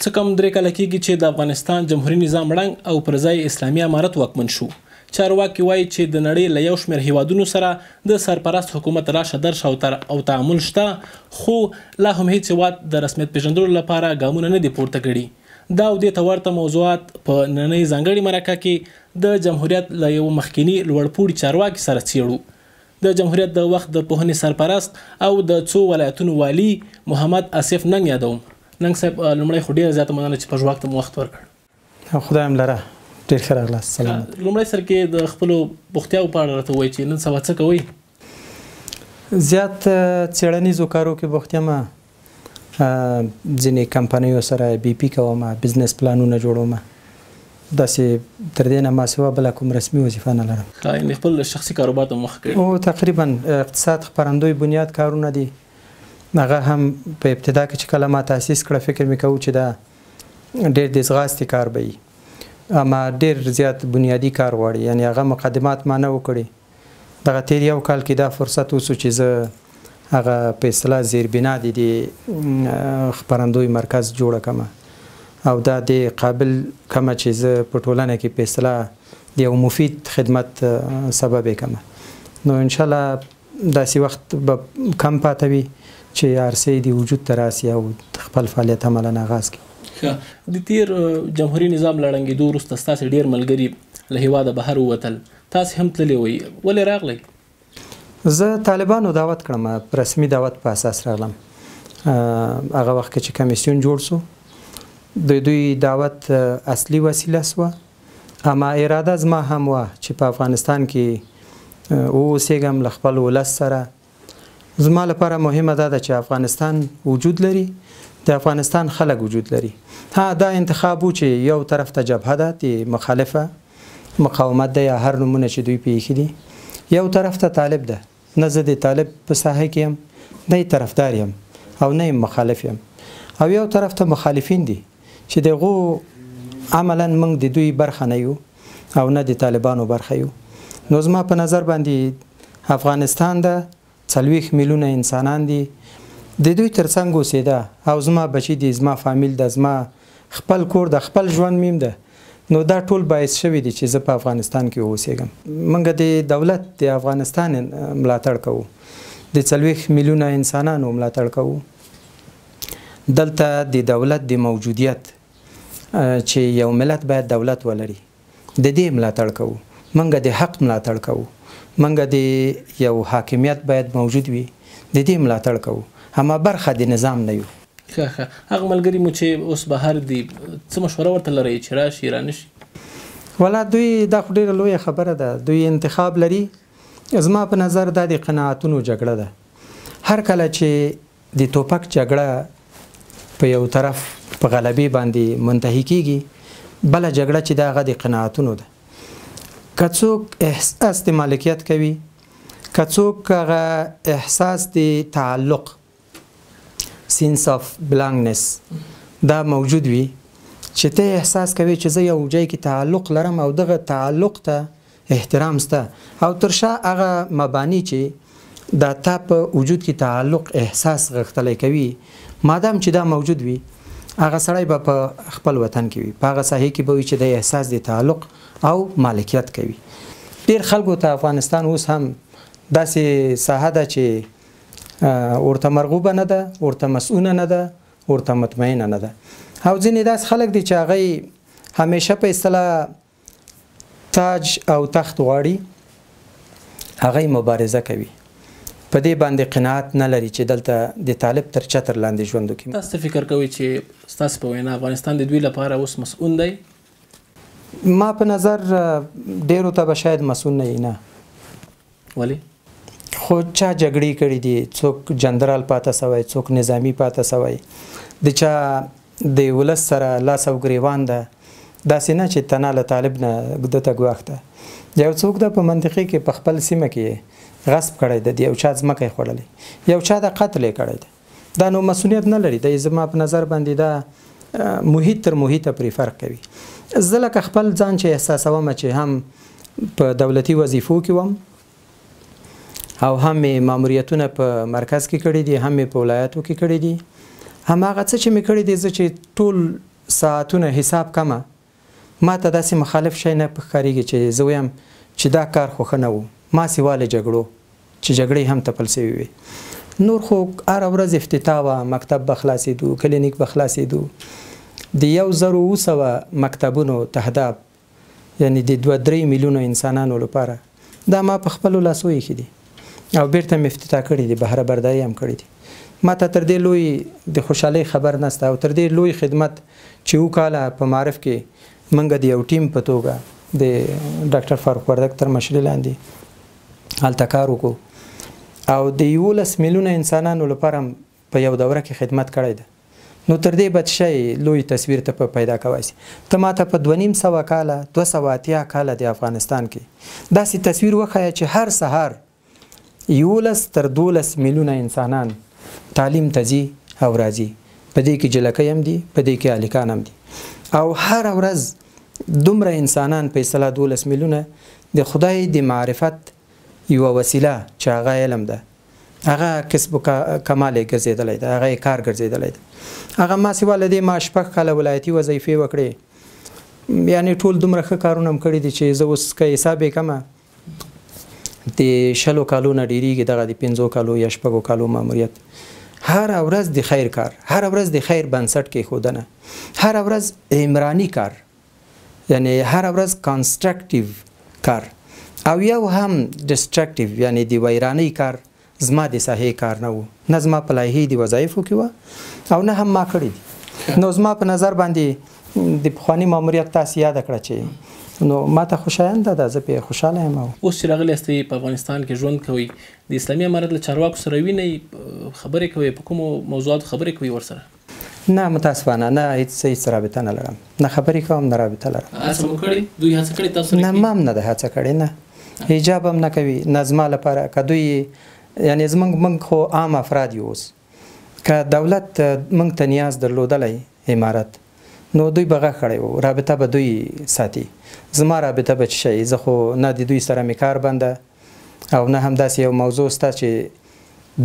څه کم 3 کاله کېږي چې د افغانستان جمهوري نظام ړنګ او پر ځای اسلامي امارت واکمن شو. چارواکي وایي چې د نړۍ له یو شمېر هیوادونو سره د سرپرست حکومت راشه درشه او تعامل شته، خو لا هم هیڅ هیواد د رسمیت پېژندلو لپاره ګامونه نه دي پورته کړي. دا او دې ته ورته موضوعات په ننۍ ځانګړې مرکه کې د جمهوریت له یو مخکیني لوړپوړي چارواکي سره څېړو. د جمهوریت د وخت د پوهنې سرپرست او د څو ولایتونو والي محمد آصف ننګ یادوم. ننګ صاحب، لومړی خو ډېره زیاته مننه چې پژواک ته مو وخت ورکړ. خدای هم لره، ډېر ښه راغلاست. سلامت. لومړی سر کې د خپلو بوختیاوو په اړه راته ووایئ چې نن سبا څه کوئ؟ زیات څېړنیزو کارو کې بوخت یم. ځینې کمپنیو سره بي پي کوم، بزنس پلانونه جوړوم. داسې تر دې نه ماسوا بله کوم رسمي وظیفه نه لرم. ښه، یعنې خپل شخصي کاروبار ته مو مخه کړې؟ او تقریبا اقتصاد خپرندوی بنیاد کارونه دي. هغه هم په ابتدا کې چې کله ما تاسیس کړه فکر مې کوو چې دا ډېر د ځغاستې کار به وي، اما ډېر زیات بنیادي کار غواړي. یعنې هغه مقدمات ما نه وکړي. دغه تېر یو کال کې دا فرصت وسو چې زه هغه په اصطلاح زیربنا د دې خپرندوی مرکز جوړه کړم او دا دې قابل کمه چې زه په ټولنه کې په اصطلاح د یو مفید خدمت سبب یې کړم. نو انشاءالله داسې وخت به کم پاته وي چې عرصې د وجود ته راسي او خپل فعالیت عملاً آغاز کړي. ښه، د تېر جمهوري نظام له ړنګېدو وروسته ستاسې ډېر ملګري له هېواده بهر ووتل، تاسې هم تللي وئ، ولې راغلئ؟ زه طالبانو دعوت کړم، رسمي دعوت په اساس راغلم. هغه وخت کې چې کمیسیون جوړ سو د دوی دعوت اصلي وسیله سوه، اما اراده زما هم وه چې په افغانستان کې واوسېږم له خپل ولس سره. زما لپاره مهمه دا ده چې افغانستان وجود لري، د افغانستان خلک وجود لري. ها، دا انتخاب و چې یو طرف ته جبهه ده، د مخالفه مقاومت ده یا هر نومونه چې دوی پې ایښي دي، یو طرف ته طالب ده. نه زه د طالب په ساحه کې یم، نه یې طرفدار یم او نه یې مخالف یم، او یو طرف ته مخالفین دي چې د هغو عملاً موږ د دوی برخه نه یو او نه د طالبانو برخه یو. نو زما په نظر باندې افغانستان ده، 40 میلیونه انسانان دي، د دوی ترڅنګ اوسېده او زما بچي دي، زما فامیل ده، زما خپل کور ده، خپل ژوند میم ده. نو دا ټول باعث شوي دي چې زه په افغانستان کې اوسېږم. موږ د دولت د افغانستان ملاتړ کوو، د 40 میلیونه انسانانو ملاتړ کوو. دلته د دولت د موجودیت چې یو ملت باید دولت ولري، د دې ملاتړ کوو. موږ د حق ملاتړ کوو، موږ د یو حاکمیت باید موجود وي، د دې ملاتړ کوو، اما برخه د نظام نه یو. ښه ښه، هغه ملګري مو چې اوس بهر دي څه مشوره ورته لرئ چې راشي رانه شي؟ ولا دوی دا خو ډېره لویه خبره ده، دوی انتخاب لري. زما په نظر دا د قناعتونو جګړه ده. هر کله چې د توپک جګړه په یو طرف په غلبې باندې منتهي کیږي، بله جګړه چې دا هغه د قناعتونو ده. که څوک احساس د مالکیت کوي، که څوک هغه احساس د تعلق sense of belongingness دا موجود وي، چې ته احساس کوي چې زه یو ځای کې تعلق لرم او دغه تعلق ته احترام سته، او تر شا هغه مبانی چې دا تا په وجود کې تعلق احساس غښتلی کوي، مادام چې دا موجود وي هغه سړی به په خپل وطن کې وي، په هغه ساحې کې به وي چې د احساس د تعلق او مالکیت کوي. ډېر خلکو ته افغانستان اوس هم داسې ساحه ده چې ورته مرغوبه نه ده، ورته مسؤونه نه ده، ورته مطمئنه نه ده. او ځینې داسې خلک دي چې هغوی همیشه په اصطلاح تاج او تخت غواړي، هغوی مبارزه کوي، په دې باندې قناعت نه لري چې دلته د طالب تر چتر لاندې ژوند وکړي. تاسو څه فکر کوئ چې ستاسو په وینا افغانستان د دوی لپاره اوس مسؤل دی؟ ما په نظر ډېرو ته به شاید مسؤل نه وي. نه، ولې؟ خو چا جګړې کړې دي، څوک جنرال پاته سوی، څوک نظامي پاته سوی، د چا د ولس سره لاس او ګریوان ده. داسې نه چې تنها له طالب نه ده ته ګواښ ده. یو څوک ده په منطقې کې په خپل سیمه کې غصب کړی ده، د یو چا ځمکه یې خوړلې، یو چا د قتل یې کړی ده، دا نو مسؤلیت نه لري. دی زما په نظر باندې دا محیط تر محیطه پرې فرق کوي. زه لکه خپل ځان چې احساسوم چې هم په دولتي وظیفو کې وم او هم مې ماموریتونه په مرکز کې کړي دي، هم مې په ولایاتو کې کړي دي، هم هغه څه چې مې کړي دي، زه چې ټول ساعتونه حساب کمه، ما ته داسې مخالف شی نه ښکارېږي چې زه وایم چې دا کار خو ښه نه و. ما سوا له جګړو چې جګړې هم تپل سوي وې، نور خو هره ورځ افتتاح وه، مکتب به خلاصېدو، کلینیک به خلاصېدو. د 1700 مکتبونو تهداب، یعنی د 2-3 میلیونو انسانانو لپاره، دا ما په خپلو لاسو ایښي دي او بیرته مې افتتاح کړي دي، بهره برداري هم کړي دي. ما ته تر دې لوی د خوشحالۍ خبر نسته او تر دې لوی خدمت چې اووه کاله په معارف کې موږ د یو ټیم په توګه د ډاکټر فاروق وردک تر مشرۍ لاندې هلته کار وکړو او د 11 میلیونه انسانانو لپاره هم په یو دوره کې خدمت کړی ده، نو تر دې بد شی لوی تصویر ته په پیدا کوای سي. ته ما ته په 250 کاله، 280 کاله د افغانستان کې داسې تصویر وښیه چې هر سهار 11 تر 12 میلیونه انسانان تعلیم ته ځي او راځي. په دې کې جلکۍ هم دي، په دې کې هلکان هم دي، او هره ورځ دومره انسانان په اصطلاح 12 میلیونه د خدای د معرفت یوه وسیله چې هغه علم ده، هغه کسب و کمال یې ګرځېدلی ده، هغه یې کار ګرځېدلی ده. هغه ما سوا له دې ما 6 کاله ولایتي وظیفې وکړې، یعنې ټول دومره ښه کارونه هم کړي دي چې زه اوس که حساب یې کمه د 20 کالو نه ډېرېږي، دغه د 5 کالو یا 6 کالو ماموریت. هره ورځ د خیر کار، هره ورځ د خیر بنسټ کېښودنه، هره ورځ عمراني کار، یعنې هره ورځ constructive کار، او یو هم destructive یعنې د ویرانۍ کار زما د ساحې کار نه و، نه زما په لایحې د وظایفو کې وه او نه هم ما کړي دي. نو زما په نظر باندې د پخواني ماموریت تاسې یاده کړه چې نو ما ته خوشاینده ده، زه پرې خوشحاله یم. اوس چې راغلي یاستئ په افغانستان کې ژوند کوئ، د اسلامي امارت له چارواکو سره وینئ، خبرې کوئ، په کومو موضوعاتو خبرې کوئ ورسره؟ نه متاسفانه نه، هیڅ رابطه نه لرم، نه خبرې کوم نه رابطه لرم. هڅه مو کړې؟ دوی هڅه کړې تاسو سره؟ نه، ما هم نه ده هڅه کړې، نه حجاب هم نه کوي، نه زما لپاره. که دوی یعنې زموږ موږ خو عام افراد یو، اوس که دولت موږ ته نیاز درلودلی امارت، نو دوی به غږ کړی و، رابطه به دوی ساتي. زما رابطه به څه شي؟ زه خو نه د دوی سره مې کار بنده او نه هم داسې یو موضوع سته چې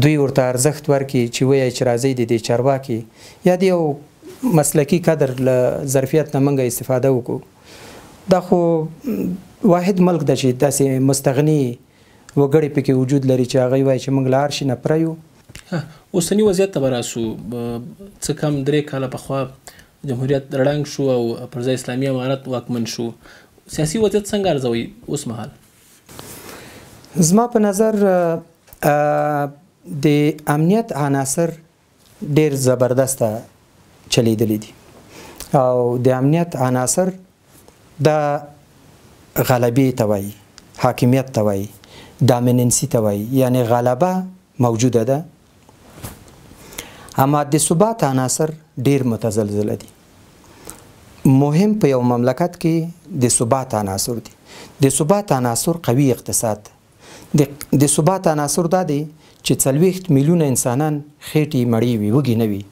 دوی ورته ارزښت ورکړي چې وایي چې راځئ د دې چارواکي یا د یو مسلکي کدر له ظرفیت نه موږ استفاده وکړو. دا خو واحد ملک ده چې داسې مستغني وګړي پکې وجود لري چې هغوی وایي چې موږ له هر شي نه پوره یو. اوسني وضعیت ته به راسو. څه کم 3 کاله پخوا جمهوریت ړنګ شو او پر ځای اسلامي امارت واکمن شو. سیاسي وضعیت څنګه ارزوئ اوس مهال؟ زما په نظر د امنیت عناصر ډیر زبردسته چلیدلی دي او د امنیت عناصر دا غلبې ته وایي، حاکمیت ته وایي، dominancy ته وایي، یعنی غلبه موجوده ده، اما د ثبات عناصر ډیر متزلزله دي. مهم په یو مملکت کې د ثبات عناصر دي. د ثبات عناصر قوي اقتصاد، د ثبات عناصر دا دی چې 40 میلیونه انسانان خېټې مړې وي، وږي نه وي،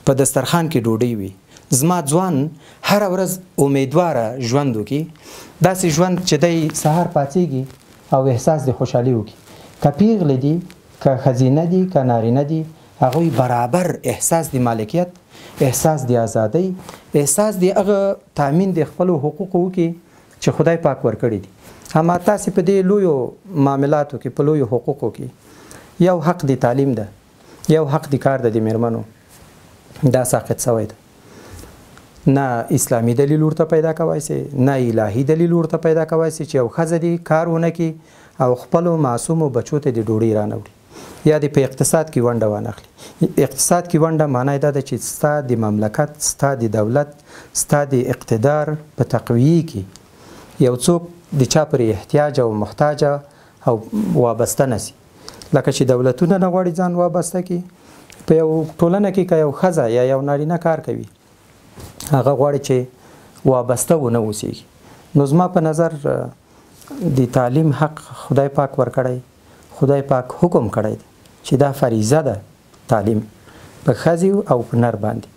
په دسترخوان کې ډوډۍ وي. زما ځوان هره ورځ امیدواره ژوند وکړي، داسې ژوند چې دی سهار پاڅېږي او احساس د خوشحالي وکړي، که پیغلې دي، که ښځینه دي، که نارینه دي، هغوی برابر احساس د مالکیت، احساس د ازادۍ، احساس د هغه تامین د خپلو حقوقو وکړي چې خدای پاک ورکړي دي. اما تاسې په دې لویو معاملاتو کې، په لویو حقوقو کې یو حق د تعلیم ده، یو حق د کار ده د میرمنو، دا ساقط سوی ده. نه اسلامي دلیل ورته پیدا کوای سي، نه الهي دلیل ورته پیدا کوای سي چې یو ښځه دې کار ونه کړي او خپلو معصومو بچو ته دې ډوډۍ رانه وړي، یا دې په اقتصاد کې ونډه وانخلي. اقتصاد کې ونډه معنی دا ده چې ستا د مملکت، ستا د دولت، ستا د اقتدار په تقویې کې یو څوک د چا پرې احتیاج او محتاج او وابسته نه سي. لکه چې دولتونه نه غواړي ځان وابسته کړي، په یو ټولنه کې که یو ښځه یا یو نارینه کار کوي، هغه غواړي چې وابسته ونه اوسېږي. نو زما په نظر د تعلیم حق خدای پاک ورکړی، خدای پاک حکم کړی دی چې دا فریضه ده تعلیم په ښځې او په نر باندې،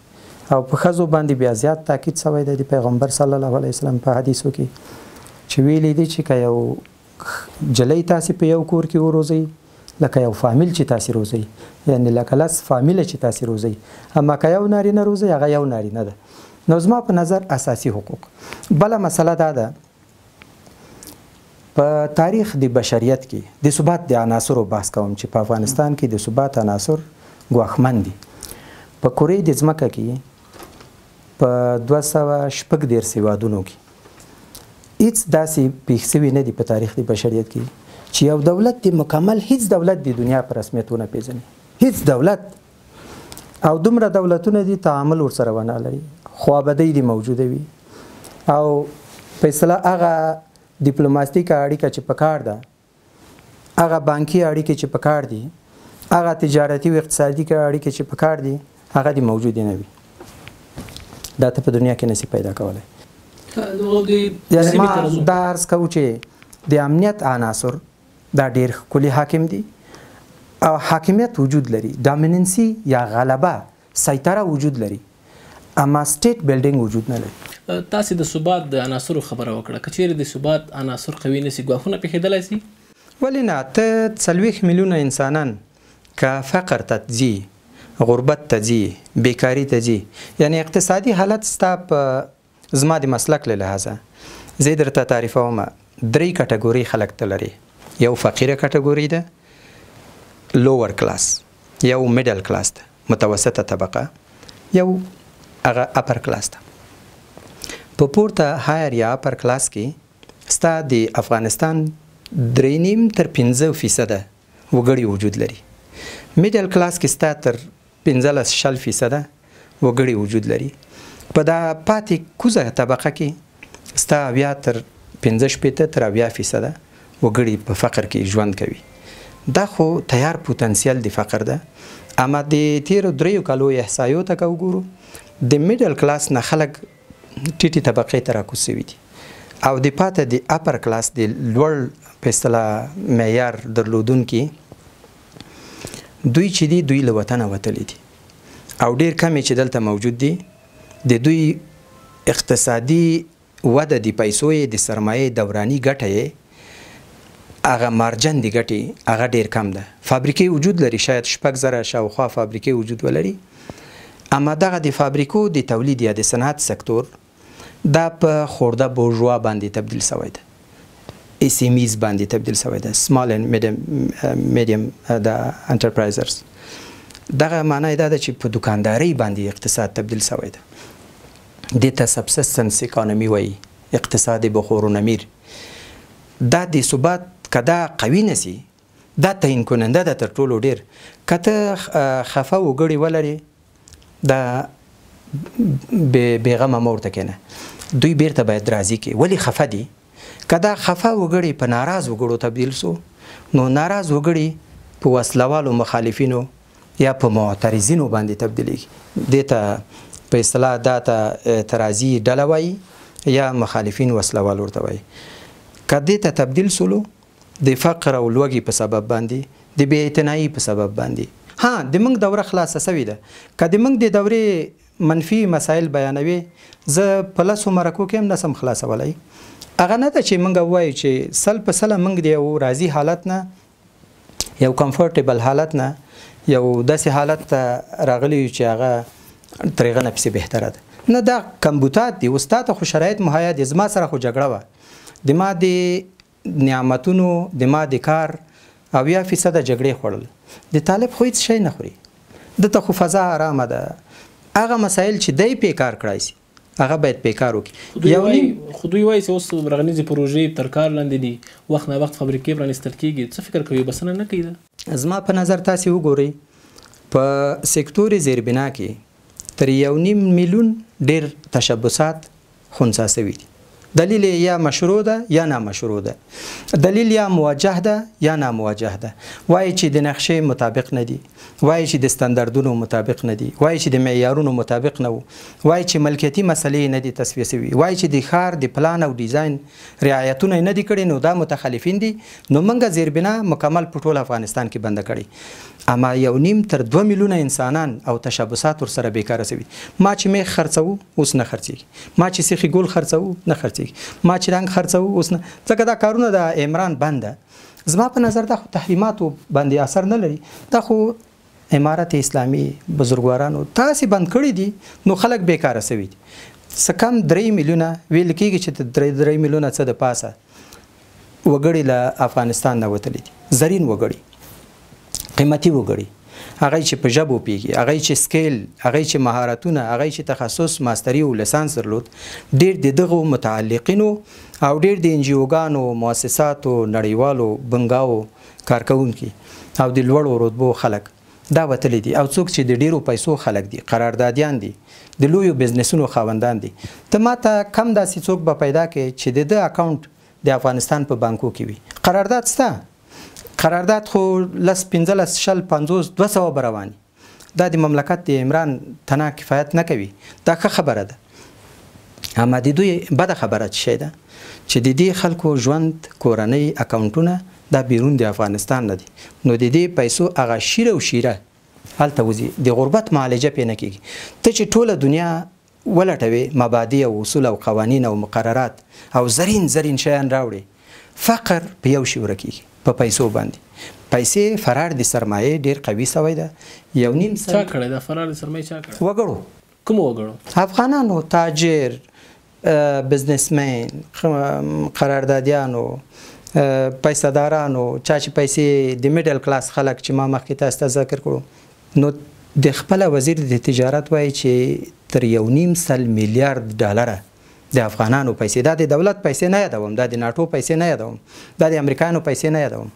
او په ښځو باندې بیا زیات تاکید سوی دی د پیغمبر صلی الله علیه وسلم په حدیثو کې چې ویلی دی چې که یو جلۍ تاسې په یو کور کې وروزئ لکه یو فامیل چې تاسې روزئ، یعنې لکه 10 فامیله چې تاسې روزئ، اما که یو نارینه روزئ هغه یو نارینه ده. نو زما په نظر اساسي حقوق. بله مسله دا ده، په تاریخ د بشریت کې د ثبات د عناصرو بحث کوم چې په افغانستان کې د ثبات عناصر ګواښمن دي. په کورې د ځمکه کې په 236 هېوادونو کې هیڅ داسې پېښ سوي نه دي په تاریخ د بشریت کې چې یو دولت د مکمل، هیڅ دولت د دنیا په رسمیت ونه پېژني، هیڅ دولت، او دومره دولتونه دي تعامل ورسره ونه لري، خوابدۍ دي موجوده وي، او په اصطلاح هغه دیپلوماتیکه اړیکه چې پکار ده، هغه بانکي اړیکې چې پکار دي، هغه تجارتي او اقتصادي اړیکې چې پکار دي، هغه دې موجودې نه وي. دا ته په دنیا کې نسی پیدا کولی. یعنې ما دا عرض کوو چې د امنیت عناصر دا ډېر ښکلي حاکم دي او حاکمیت وجود لري، dominancy یا غلبه، سیطره وجود لري، اما state building وجود نه لري. تاسې د ثبات د عناصرو خبره وکړه، که چیرې د ثبات عناصر قوي نه سي ګواښونه پېښېدلی سي؟ ولې نه؟ ته 40 میلیونه انسانان که فقر ته ځي، غربت ته ځي، بیکاری ته ځي، یعنی اقتصادي حالت ستا په زما د مسلک له لحاظه زه درته تعریفوم، درې کټګوري خلک ته لري. یو فقیره کټګوري ده، lower class، یو middle class ده، متوسطه طبقه، یو هغه upper class ده. په پورته higher یا upper class کې ستا د افغانستان 3.5 تر 5% وګړي وجود لري. middle class کې ستا تر 15-20% وګړي وجود لري. په دا پاتې کوزه طبقه کې ستا 70 تر 65 تر 70% وګړي په فقر کې ژوند کوي. دا خو تیار پوتنسیل د فقر ده. اما د تیرو 3 کالو احصایو ته که وګورو، د middle class نه خلک ټیټې طبقې ته راکوز سوي دي او د پاته د upper class، د لوړ په اصطلاح معیار درلودونکي دوی چې دي، دوی له وطنه وتلي دي او ډېر کم یې چې دلته موجود دي. د دوی اقتصادي وده د پیسو یې، د سرمایې دوراني ګټه یې، هغه مارجن د ګټې هغه ډېر کم ده. فابریکې وجود لري، شاید 6000 شاوخوا فابریکې وجود ولري، اما دغه د فابریکو د تولید یا د صنعت سکتور دا په خورده بورژوا باندې تبدیل سوی ده، SMEs باندې تبدیل سوی ده، small and medium د enterprises. دغه معنی دا ده چې په دکاندارۍ باندې اقتصاد تبدیل سوی ده. دې ته subsistence economy وایي، اقتصاد بخور و نمیر. دا د ثبات که دا قوي نه سي، دا تعیین کننده ده تر ټولو ډېر. که ته خفه وګړي ولرې، دا بېغمه مه ورته کښېنه، دوی بیرته باید راضي کړي. ولې خفه دي؟ که دا خفه وګړي په ناراض وګړو تبدیل سو، نو ناراض وګړي په وسلوالو مخالفینو یا په معترضینو باندې تبدیلیږي. دې ته په اصطلاح دا ته اعتراضي ډله وایي یا مخالفین وسلوال ورته وایي. که دې ته تبدیل سولو، د فقر او لوږې په سبب باندې، د بې اعتنایي په سبب باندې، ها د موږ دوره خلاصه سوې ده. که د موږ د دورې منفي مسایل بیانوي، زه په 10 مرکو کې هم نسم خلاصولی. هغه نه ده چې موږ ووایو چې 100% موږ د یو راضي حالت نه، یو comfortable حالت نه، یو داسې حالت ته راغلي یو چې هغه تر هغه نه پسې بهتره ده. نه، دا کمبوتات دي. اوس تا ته خو شرایط مهیا دي، زما سره خو جګړه وه، د ما د نعمتونو، د ما د کار 70% جګړې خوړل. د طالب خو هېڅ شی نه خوري، ده ته خو فضا آرامه ده. هغه مسایل چې دی پې کار کړای سي، هغه باید پې کار وکړي. خو دوی وایي چې اوس رغنیزې پروژې تر کار لاندې دي، وخت نا وخت فابریکې پرانیستل کېږي. څه فکر کوي، بسنه نه کوي ده؟ زما په نظر تاسې وګورئ، په سکتور زیربنا کې تر 1.5 میلیون ډېر تشبثات خنثی سوي دي. دلیل یا مشروع ده یا نامشروع ده، دلیل یا موجه ده یا ناموجه ده. وایي چې د نقشې مطابق نه دي، وایي چې د ستندردونو مطابق نه دي، وایي چې د معیارونو مطابق نه وو، وایي چې ملکیتي مسلې نه دي تصفیه سوي، وایي چې د ښار د پلان او ډیزاین رعایتونه نه دي کړي، نو دا متخلفین دي. نو موږ زیربنا مکمل په ټول افغانستان کې بنده کړې، اما 1.5 تر 2 میلیونه انسانان او تشبثات ورسره بیکاره سوي. ما چې میخ خرڅوو اوس نه خرڅېږي، ما چې سیخي ګول خرڅوو نه خرڅېږي، ما چې رنګ خرڅوو اوس نه، ځکه دا کارونه د عمران بنده. زما په نظر دا خو تحریماتو باندې اثر نه لري، دا خو امارت اسلامي بزرګوارانو تاسې بند کړي دي، نو خلک بیکاره سوي دي. څه کم 3 میلیونه ویل کېږي چې 3 میلیونه څه د پاسه وګړي له افغانستان نه وتلي دي. زرین وګړي، قیمتي وګړي، هغه چې په ژبو پیږي، هغه چې skill، هغه چې مهارتونه، هغه چې تخصص، ماستري او لیسانس درلود، ډېر د دغو متعلقینو او ډېر د انجیوګانو، مؤسساتو، نړیوالو بنګاو کارکوونکي او د لوړو رتبو خلک دا وتلي دي. او څوک چې د ډېرو پیسو خلک دي، قراردادیان دي، د لویو بزنسونو خاوندان دي، ته ماته کم داسې څوک به پیدا کړې چې د ده اکاونټ د افغانستان په بانکو کې وي. قرارداد سته، قرارداد خو 10، 15، 20، 50، 200 به روان دي. دا د مملکت د عمران تنا کفایت نه کوي. دا ښه خبره ده، اما د دوی بده خبره څه شی ده چې د دې خلکو ژوند، کورنۍ، اکاونټونه دا بیرون د افغانستان نه دي. نو د دې پیسو هغه شیره او شیره هلته وځي، د غربت معالجه پې نه کېږي. ته چې ټوله دنیا ولټوې، مبادی او اصول او قوانین او مقررات او زرین زرین شیان راوړي، فقر په یو شي ورکېږي، په پیسو باندې. پیسې فرار د سرمایې ډېر قوي سوی ده. 1.5 چا کړی دا فرار د سرمایې؟ چا کړی؟ وګړو. کومو وګړو؟ افغانانو، تاجر، بزنسمن، قراردادیانو، پیسهدارانو، چا چې پیسې د middle class خلک چې ما مخکې تاسو ته ذکر کړو. نو د خپل وزیر د تجارت وایي چې تر 1.5 میلیارد ډالره د افغانانو پیسې، دا د دولت پیسې نه یادوم، دا د ناټو پیسې نه یادوم، دا د امریکایانو پیسې نه یادوم،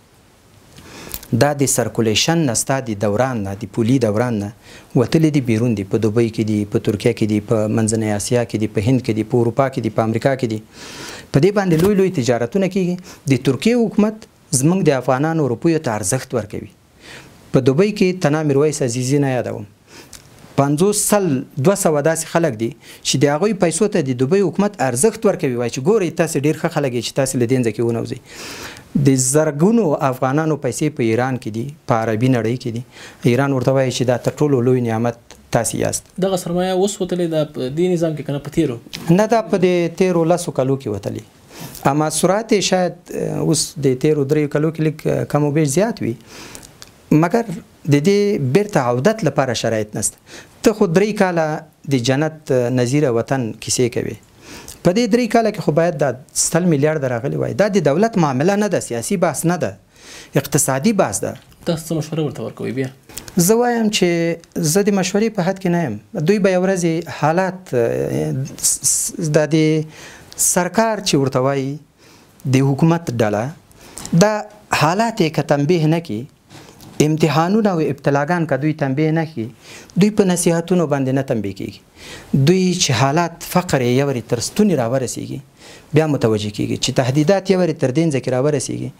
دا د circulation نه، ستا د دوران نه، د پولي دوران نه وتلي دي، بیرون دي، په دوبۍ کې دي، په ترکیه کې دي، په منځنۍ اسیا کې دي، په هند کې دي، په اروپا کې دي، په امریکا کې دي. په دې باندې لوی لوی تجارتونه کېږي. د ترکیې حکومت زموږ د افغانانو روپیو ته ارزښت ورکوي. په دوبۍ کې تنا میرویس عزیزي نه یادوم، 50، 100، 200 داسې خلک دي چې د هغوی پیسو ته د دوبۍ حکومت ارزښت ورکوي، وایي چې ګورئ تاسې ډېر ښه خلک یئ چې تاسې له دې ځکه ونوځئ. د زرګونو افغانانو پیسې په ایران کې دي، په عربي نړۍ کې دي. ایران ورته وایي چې دا تر ټولو لوی نعمت تاسې یاست. دغه سرمایه اوس وتلې ده په دې نظام کې که نه په تېرو؟ نه، دا په دې تېرو 10 کلو کې وتلې، اما سرعت یې شاید اوس د تېرو 3 کلو کې لږ کم و بیش زیات وي، مګر د دې بیرته عودت لپاره شرایط نشته. ته خو 3 کاله د جنت نظیر وطن کیسې کوې، په دې 3 کاله کې خو باید دا 100 میلیارده راغلي وای. دا د دولت معامله نه ده، سیاسي بحث نه ده، اقتصادي بحث ده. تاسو څه مشوره ورته ورکوئ بیا؟ زه وایم چې زه د مشورې په حد کې نه یم. دوی به یو ورځې حالات دا د سرکار چې ورته وایي د حکومت ډله، دا حالات یې که تنبیه نه کړي، امتحانونه او ابتلاګان که دوی تنبیه نه کړي، دوی په نصیحتونو باندې نه تنبیه کېږي. دوی چې حالات فقر یې یو ورې تر ستوني راورسېږي بیا متوجه کېږي، چې تهدیدات یو ورې تر دې ځکه راورسېږي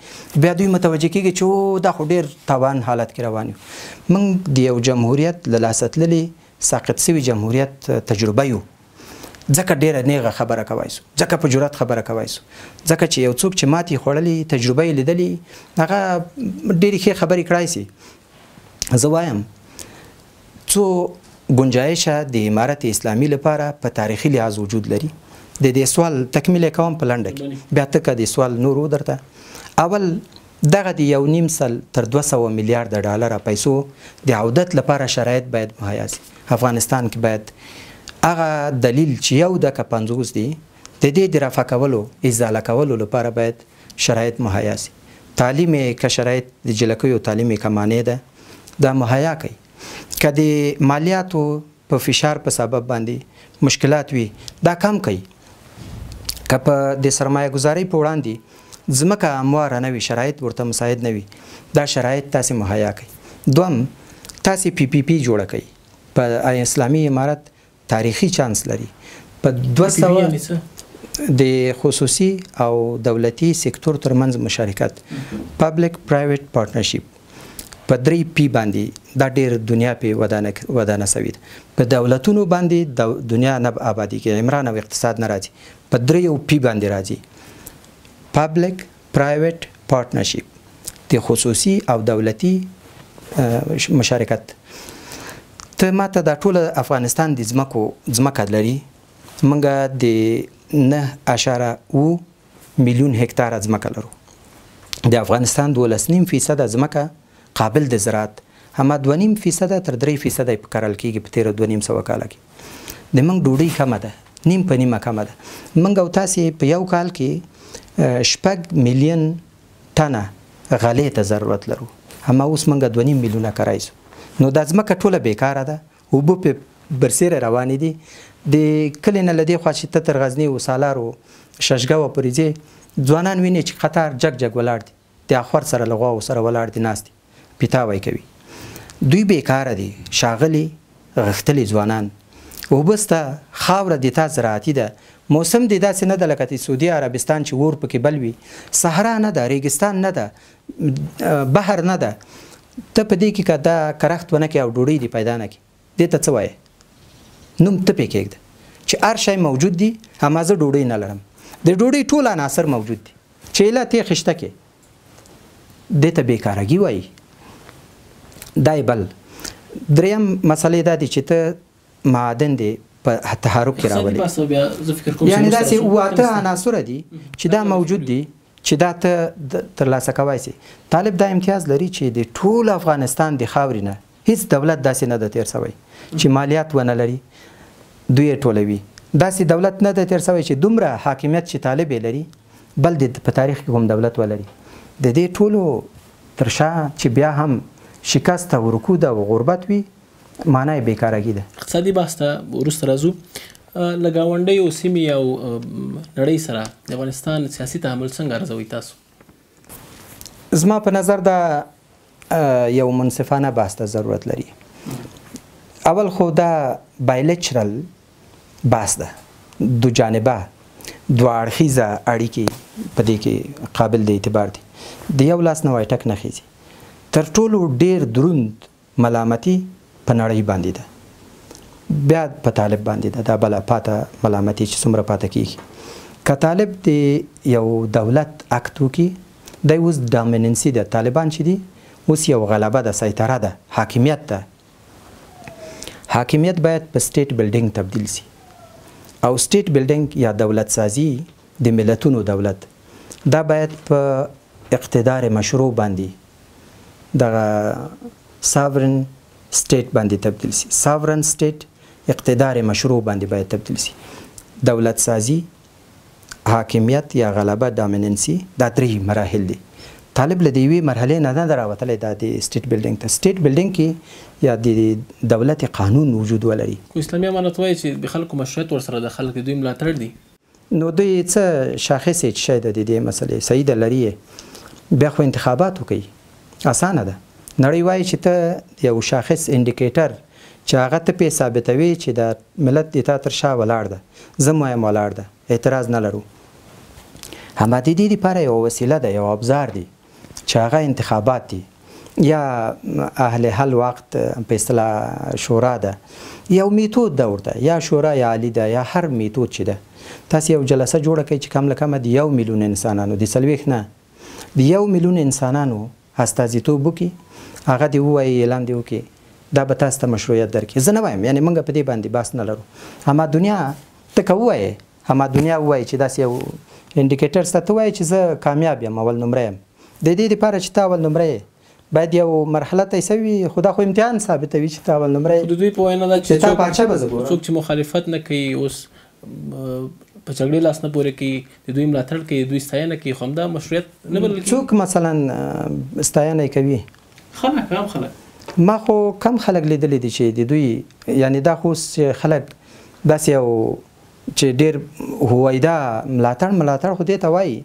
بیا دوی متوجه کېږي چې او دا خو ډېر تاوان حالت کې روان یو. موږ د یو جمهوریت له لاسه تللي ساقط سوي جمهوریت تجربه یو، ځکه ډېره نیغه خبره کوای سو، ځکه په جرأت خبره کوای سو، ځکه چې یو څوک چې ماتې خوړلې، تجربه یې لیدلې، هغه ډېرې ښې خبرې کړای سي. زه وایم څو ګنجایشه د امارت اسلامي لپاره په تاریخي لحاظ وجود لري. د دې سوال تکمیل یې کوم په لنډه کې، بیا ته که د سوال نور درته. اول دغه د 1.5 تر 200 میلیارده ډالره پیسو د عودت لپاره شرایط باید مهیا سي. افغانستان کې باید هغه دلیل چې یو دکه 50 دی، د دې د رفع کولو، ازاله کولو لپاره باید شرایط مهیا سي. تعلیم یې که شرایط د جلکیو تعلیم یې که مانع ده، دا مهیا کوي. که د مالیاتو په فشار په سبب باندې مشکلات وي، دا کم کوي. که په د سرمایه ګذارۍ په وړاندې ځمکه همواره نه وي، شرایط ورته مساعد نه وي، دا شرایط تاسې مهیا کوي. دوم، تاسې پی پی پی جوړه کوي. په اسلامي امارت تاریخي چانس لري په 200 د خصوصي او دولتي سکتور ترمنځ مشارکت، public private partnership، په 3 P باندې دا ډېر دنیا پې ودانه سوې ده. په دولتونو باندې دنیا نه آبادیږي، عمران او اقتصاد نه راځي، په 3 P باندې راځي، public private partnership، د خصوصي او دولتي مشارکت. ته ماته دا ټوله افغانستان د ځمکه لري، موږ د 9.7 میلیون هکتاره ځمکه لرو. د افغانستان 12.5% ځمکه قابل د زراعت، اما 2.5% تر 3% یې په کرل کېږي په تېره 250 کاله کې. د موږ ډوډۍ کمه ده، نیم په نیمه کمه ده. موږ او تاسې په یو کال کې 6 میلیون ټنه غلې ته ضرورت لرو، اما اوس موږ 2.5 میلیونه کرای سو. نو دا ځمکه ټوله بیکاره ده، اوبه پې برسېره روانې دي. د کلي نه له دې خوا چې ته تر غزني و سالار و ششګوه پورې ځې، ځوانان وینې چې قطار جګ جګ ولاړ دي، د اخور سره له غواوو سره ولاړ دي، ناست دي، پیتاوی کوي. دوی بیکاره دي، شاغلي غښتلي ځوانان. اوبه سته، خاوره د تا زراعتي ده، موسم دې داسې نه ده لکه د سعودي عربستان چې اور پکې بل وي، صحرا نه ده، ریګستان نه ده، بحر نه ده. ته په دې کې که دا کرخت ونه کړې او ډوډۍ دې پیدا نه کړې، دې ته څه وایې؟ نوم ته پې کېږده چې هر شی موجود دي، اما زه ډوډۍ نه لرم. د ډوډۍ ټول عناصر موجود دي، چې ایله تېښ شته کې، دې ته بېکارګي وایي. دا یې بل. دریم مسئلې دا دي چې ته معادن دې په تحرک کې راولې، یعنې داسې 8 عناصر دي چې دا موجود دي چې دا ته ترلاسه کوای سي. طالب دا امتیاز لري چې د ټول افغانستان د خاورې نه هیڅ دولت داسې نه ده تېر سوی چې مالیات ونه لري، دوی یې ټولوي. داسې دولت نه ده تېر سوی چې دومره حاکمیت چې طالب یې لري بل د په تاریخ کې کوم دولت ولري. د دې ټولو تر شا چې بیا هم شکست او رکود او غربت وي، معنا یې بېکارګي ده. اقتصادي بحث ته وروسته راځو. له ګاونډیو سیمې او نړۍ سره د افغانستان سیاسي تعامل څنګه ارزوئ تاسو؟ زما په نظر دا یو منصفانه بحث ته ضرورت لري. اول خو دا بایلچرل بحث ده، دو جانبه دوه اړخیزه اړیکې په دې کې قابل د اعتبار دي. د یو لاس نه وایټک نه خیزي. تر ټولو ډیر دروند ملامتي په نړۍ باندې ده، بیا په طالب باندې ده. دا بله پاته ملامتي چې څومره پاته کیږي. که طالب د یو دولت اکت وکړي، دی اوس ډامیننسي ده. طالبان چې دي اوس یو غلبه ده، سیطره ده، حاکمیت ده. حاکمیت باید په state building تبدیل سي، او state building یا دولت سازي د ملتونو دولت، دا باید په اقتدار مشروع باندې، دغه sovereign state باندې تبدیل سي. sovereign state اقتدار مشروع باندې باید تبدیل سي. دولت سازي، حاکمیت یا غلبه، dominancy، دا درې مراحل دي. طالب له دې یوې مرحلې نه ده راوتلی، دا د state building ته. state building کې یا د دولت قانون وجود ولري. خو اسلامي امارت وایي چې د خلکو مشروعیت ورسره د خلک د دوی ملاتړ دي. نو دوی څه شاخص یې چې شی ده د دې مسئلې صحیح ده لري یې، بیا خو انتخابات وکړي، اسانه ده. نړۍ وایي چې ته یو شاخص indicator چې هغه ته پې ثابتوي چې دا ملت د تا تر شا ولاړ ده، زه وایم ولاړ ده، اعتراض نه لرو. اما د دې لپاره یوه وسیله ده، یو ابزار دی چې هغه انتخابات دي، یا اهل حل وقت په اصطلاح شورا ده، یو میتود ده ورته، یا شورا یا عالي ده، یا هر میتود چې ده. تاسې یو جلسه جوړه کړئ چې کم له کمه د 1 میلیون انسانانو، د 40 نه، د 1 میلیون انسانانو استازیتوب وکړي، هغه دې ووایي، اعلان دې وکړي، دا به تاسو ته مشروعیت درکړي. زه نه وایم، یعنې موږ په دې باندې بحث نه لرو، اما دنیا ته که ووایې، اما دنیا ووایي چې داسې یو indicator سته، ته وایې چې زه کامیاب یم، اول نمره یم. د دې لپاره چې ته اول نمره یې، باید یو مرحله طی سوي، خو دا خو امتحان ثابتوي چې ته اول نمره یې. د دوی په وینا ده چې تا پاچا به زه ګورم، څوک چې مخالفت نه کوي، اوس په جګړې لاس نه پورې کوي، د دوی ملاتړ کوي، دوی ستاینه کوي، خو همدا مشروعیت نه بلل کېږي. څوک مثلا ستاینه یې کوي؟ خلک، عام خلک. ما خو کم خلک لیدلي دي چې د دوی، یعنې دا خو اوس خلک داسې یو چې ډېر هویدا ملاتړ خو دې ته وایي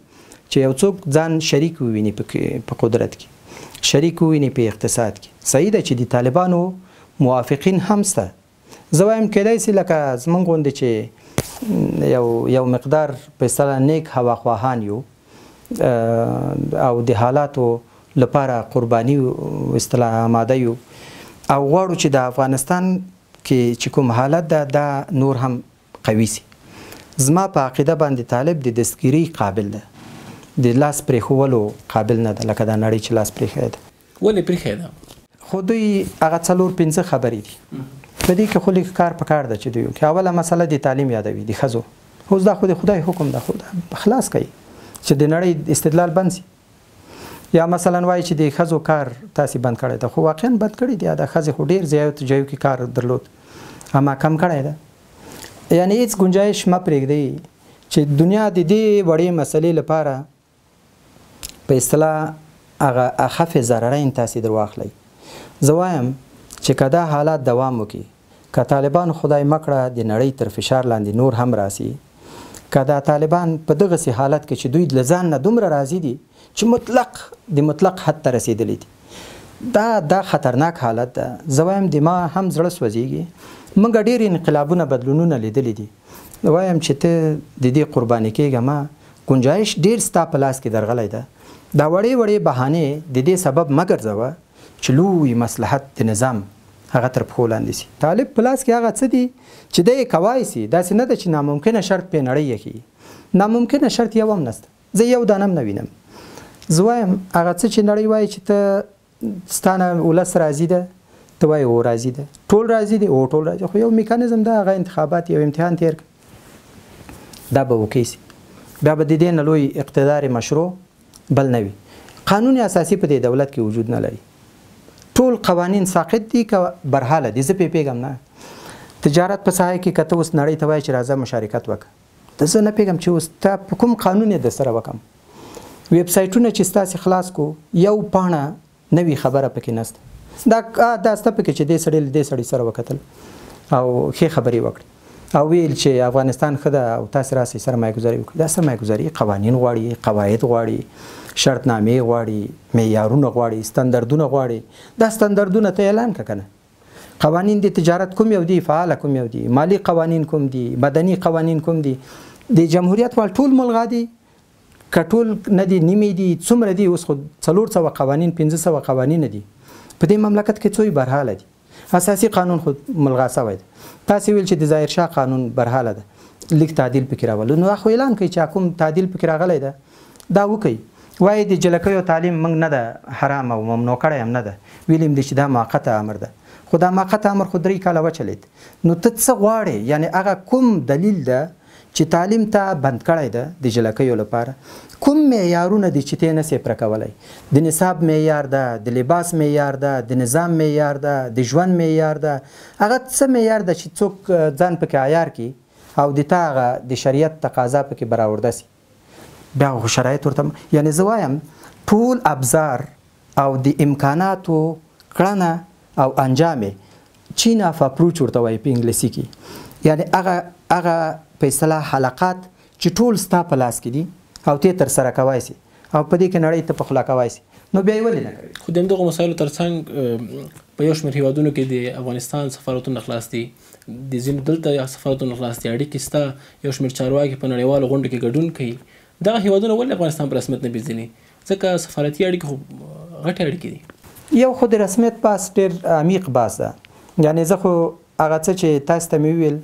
چې یو څوک ځان شریک وویني په قدرت کې، شریک وویني په اقتصاد کې. صحیح ده چې د طالبانو موافقین هم سته. زه وایم کېدای سي لکه زمونږ غوندې چې یو مقدار په اصطلاح نیک هواخواهان یو او د حالاتو لپاره قرباني اصطلاح آماده یو او غواړو چې د افغانستان کې چې کوم حالت ده دا نور هم قوي سي. زما په عقیده باندې طالب د دستګیرۍ قابل ده، د لاس پرېښولو قابل نه ده، لکه دا نړۍ چې لاس پرېښی ده. ولې پرېښی ده؟ خو دوی هغه 4-5 خبرې دي په دې کې، خو لږ کار پکار ده چې دوی وکړي. اوله مسله د تعلیم یادوي د ښځو، اوس دا خو د خدای حکم ده، خو دا خلاص کوي چې د نړۍ استدلال بند سي. یا مثلا وایي چې د ښځو کار تاسې بند کړی ده، خو واقعا بند کړی دی. دا ښځې خو ډېر زیات ځایو کې کار درلود، اما کم کړی ده. یعنی هیڅ گنجایش مه پرېږدئ چې دنیا د دې وړې مسلې لپاره په اصطلاح هغه اخف ضررین تاسې در واخلئ. زه وایم چې که دا حالات دوام وکړي، که طالبان خدای مه کړه د نړۍ تر فشار لاندې نور هم راسي، که دا طالبان په دغسې حالت کې چې دوی له ځان نه دومره راضي دي چې مطلق د مطلق حد ته رسېدلي دي، دا خطرناک حالت ده. زه وایم د ما هم زړه سوځېږي. موږ ډېر انقلابونه بدلونونه لیدلي دي. وایم چې ته د دې قرباني کېږه مه، گنجایش ډېر ستا په لاس کې درغلی ده. دا وړې وړې بهانې د دې سبب مه ګرځوه چې لوی مصلحت د نظام هغه تر پښو لاندې سي. طالب په لاس کې هغه څه دي چې دی یې کوای سي، داسې نه ده چې ناممکنه شرط پې نړۍ یې. ناممکنه شرط یو هم نسته، زه یو دانه هم نه وینم. زه وایم هغه څه چې نړۍ وایي چې ته ستا نه ولس راضي ده، ته وایې هو راضي ده، ټول راضي دي، هو ټول راضي، خو یو میکانیزم ده، هغه انتخابات یو امتحان تېر کړه، دا به وکړي سي. بیا به د دې نه لوی اقتدار مشروع بل نه وي. قانون اساسي په دې دولت کې وجود نه لري، ټول قوانین ساقط دي که برحاله دي، زه پرې پوهېږم نه. تجارت په ساحه کې که ته اوس نړۍ ته وایې چې راځه مشارکت وکړه، ته زه نه پوهېږم چې اوس ته په کوم قانون یې در سره وکړم. ویب سایټونه چې ستاسې خلاص کو، یو پاڼه نوې خبره پکې نسته. دا سته پکې چې دې سړي له دې سړي سره وکتل او ښې خبرې وکړې او ویل چې افغانستان ښه ده او تاسې راسئ سرمایه ګذاري وکړئ. دا سرمایه ګذاري قوانین غواړي، قواعد غواړي، شرطنامې غواړي، معیارونه غواړي، ستندردونه غواړي. دا ستندردونه ته اعلان کړه که نه. قوانین د تجارت کوم یو دي، فعاله کوم یو دي، مالي قوانین کوم دي، مدني قوانین کوم دي، د جمهوریت وال ټول ملغا دي که ټول نه دي، نیمې دي، څومره دي؟ اوس خو 400 قوانین 500 قوانین دي په دې مملکت کې، څوی برحاله دي؟ اساسي قانون خو ملغا سوی دی. تاسې ویل چې د ظاهر شاه قانون برحاله ده، لیک تعدیل پکې راولو، نو خو اعلان کوي چې کوم تعدیل پکې راغلی ده دا وکړئ. وایي د جلکیو تعلیم موږ نه ده حرام او ممنوع کړی هم نه ده، ویلي هم دي چې دا موقته امر ده، خو دا موقته امر خو 3 کاله وچلېد. نو ته څه غواړې؟ یعنې هغه کوم دلیل ده چې تعلیم ته بند کړی ده د جلکیو لپاره؟ کوم معیارونه دي چې ته یې نه سې پوره کولی؟ د نصاب معیار ده، د لباس معیار ده، د نظام معیار ده، د ژوند معیار ده، هغه څه معیار ده چې څوک ځان پکې عیار کړي او د تا هغه د شریعت تقاضا پکې برآورده سي؟ بیا خو شرایط ورته، یعنې زه وایم ټول ابزار او د امکاناتو کړنه او انجام یې chain of approach ورته وایي په انګلیسي کې، یعنې هغه په اصطلاح حلقات چې ټول ستا په لاس کې دي او ته یې ترسره کوای سي او په دې کې نړۍ ته په خوله کوای سي، نو بیا یې ولې نه کوي؟ خو د همدغو مسایلو ترڅنګ په یو شمېر هیوادونو کې د افغانستان سفارتونه خلاص دي، د ځینو دلته سفارتونه خلاص دي، اړیکې سته، یو شمېر چارواکي په نړیوالو غونډو کې ګډون کوي. دغه هیوادونه ولې افغانستان په رسمیت نه پېژني؟ ځکه سفارتي اړیکې خو غټې اړیکې دي. یو خو د رسمیت بحث ډېر عمیق بحث ده، یعنې زه خو هغه څه چې تاسو ته مې وویل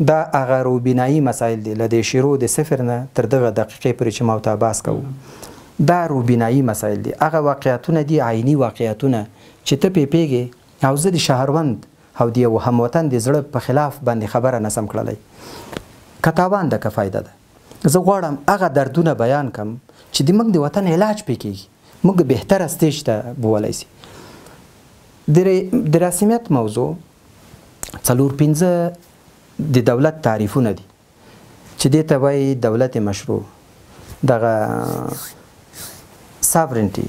دا هغه روبینایي مسایل دي، له دې شروع د صفر نه تر دغه دقیقې پورې چې ما ورته بحث کوو، دا روبینایي مسایل دي، هغه واقعیتونه دي، عیني واقعیتونه چې ته پرې پوهېږې او زه د شهروند او د یو هموطن د زړه په خلاف باندې خبره نسم کړلی، که تاوان ده که فایده ده. زه غواړم هغه دردونه بیان کم چې د موږ د وطن علاج پې کېږي، موږ بهتره stage ته بولی سي. د رسمیت موضوع 4-5 د دولت تعریفونه دي چې دې ته وایي دولت مشروع، دغه sovereignty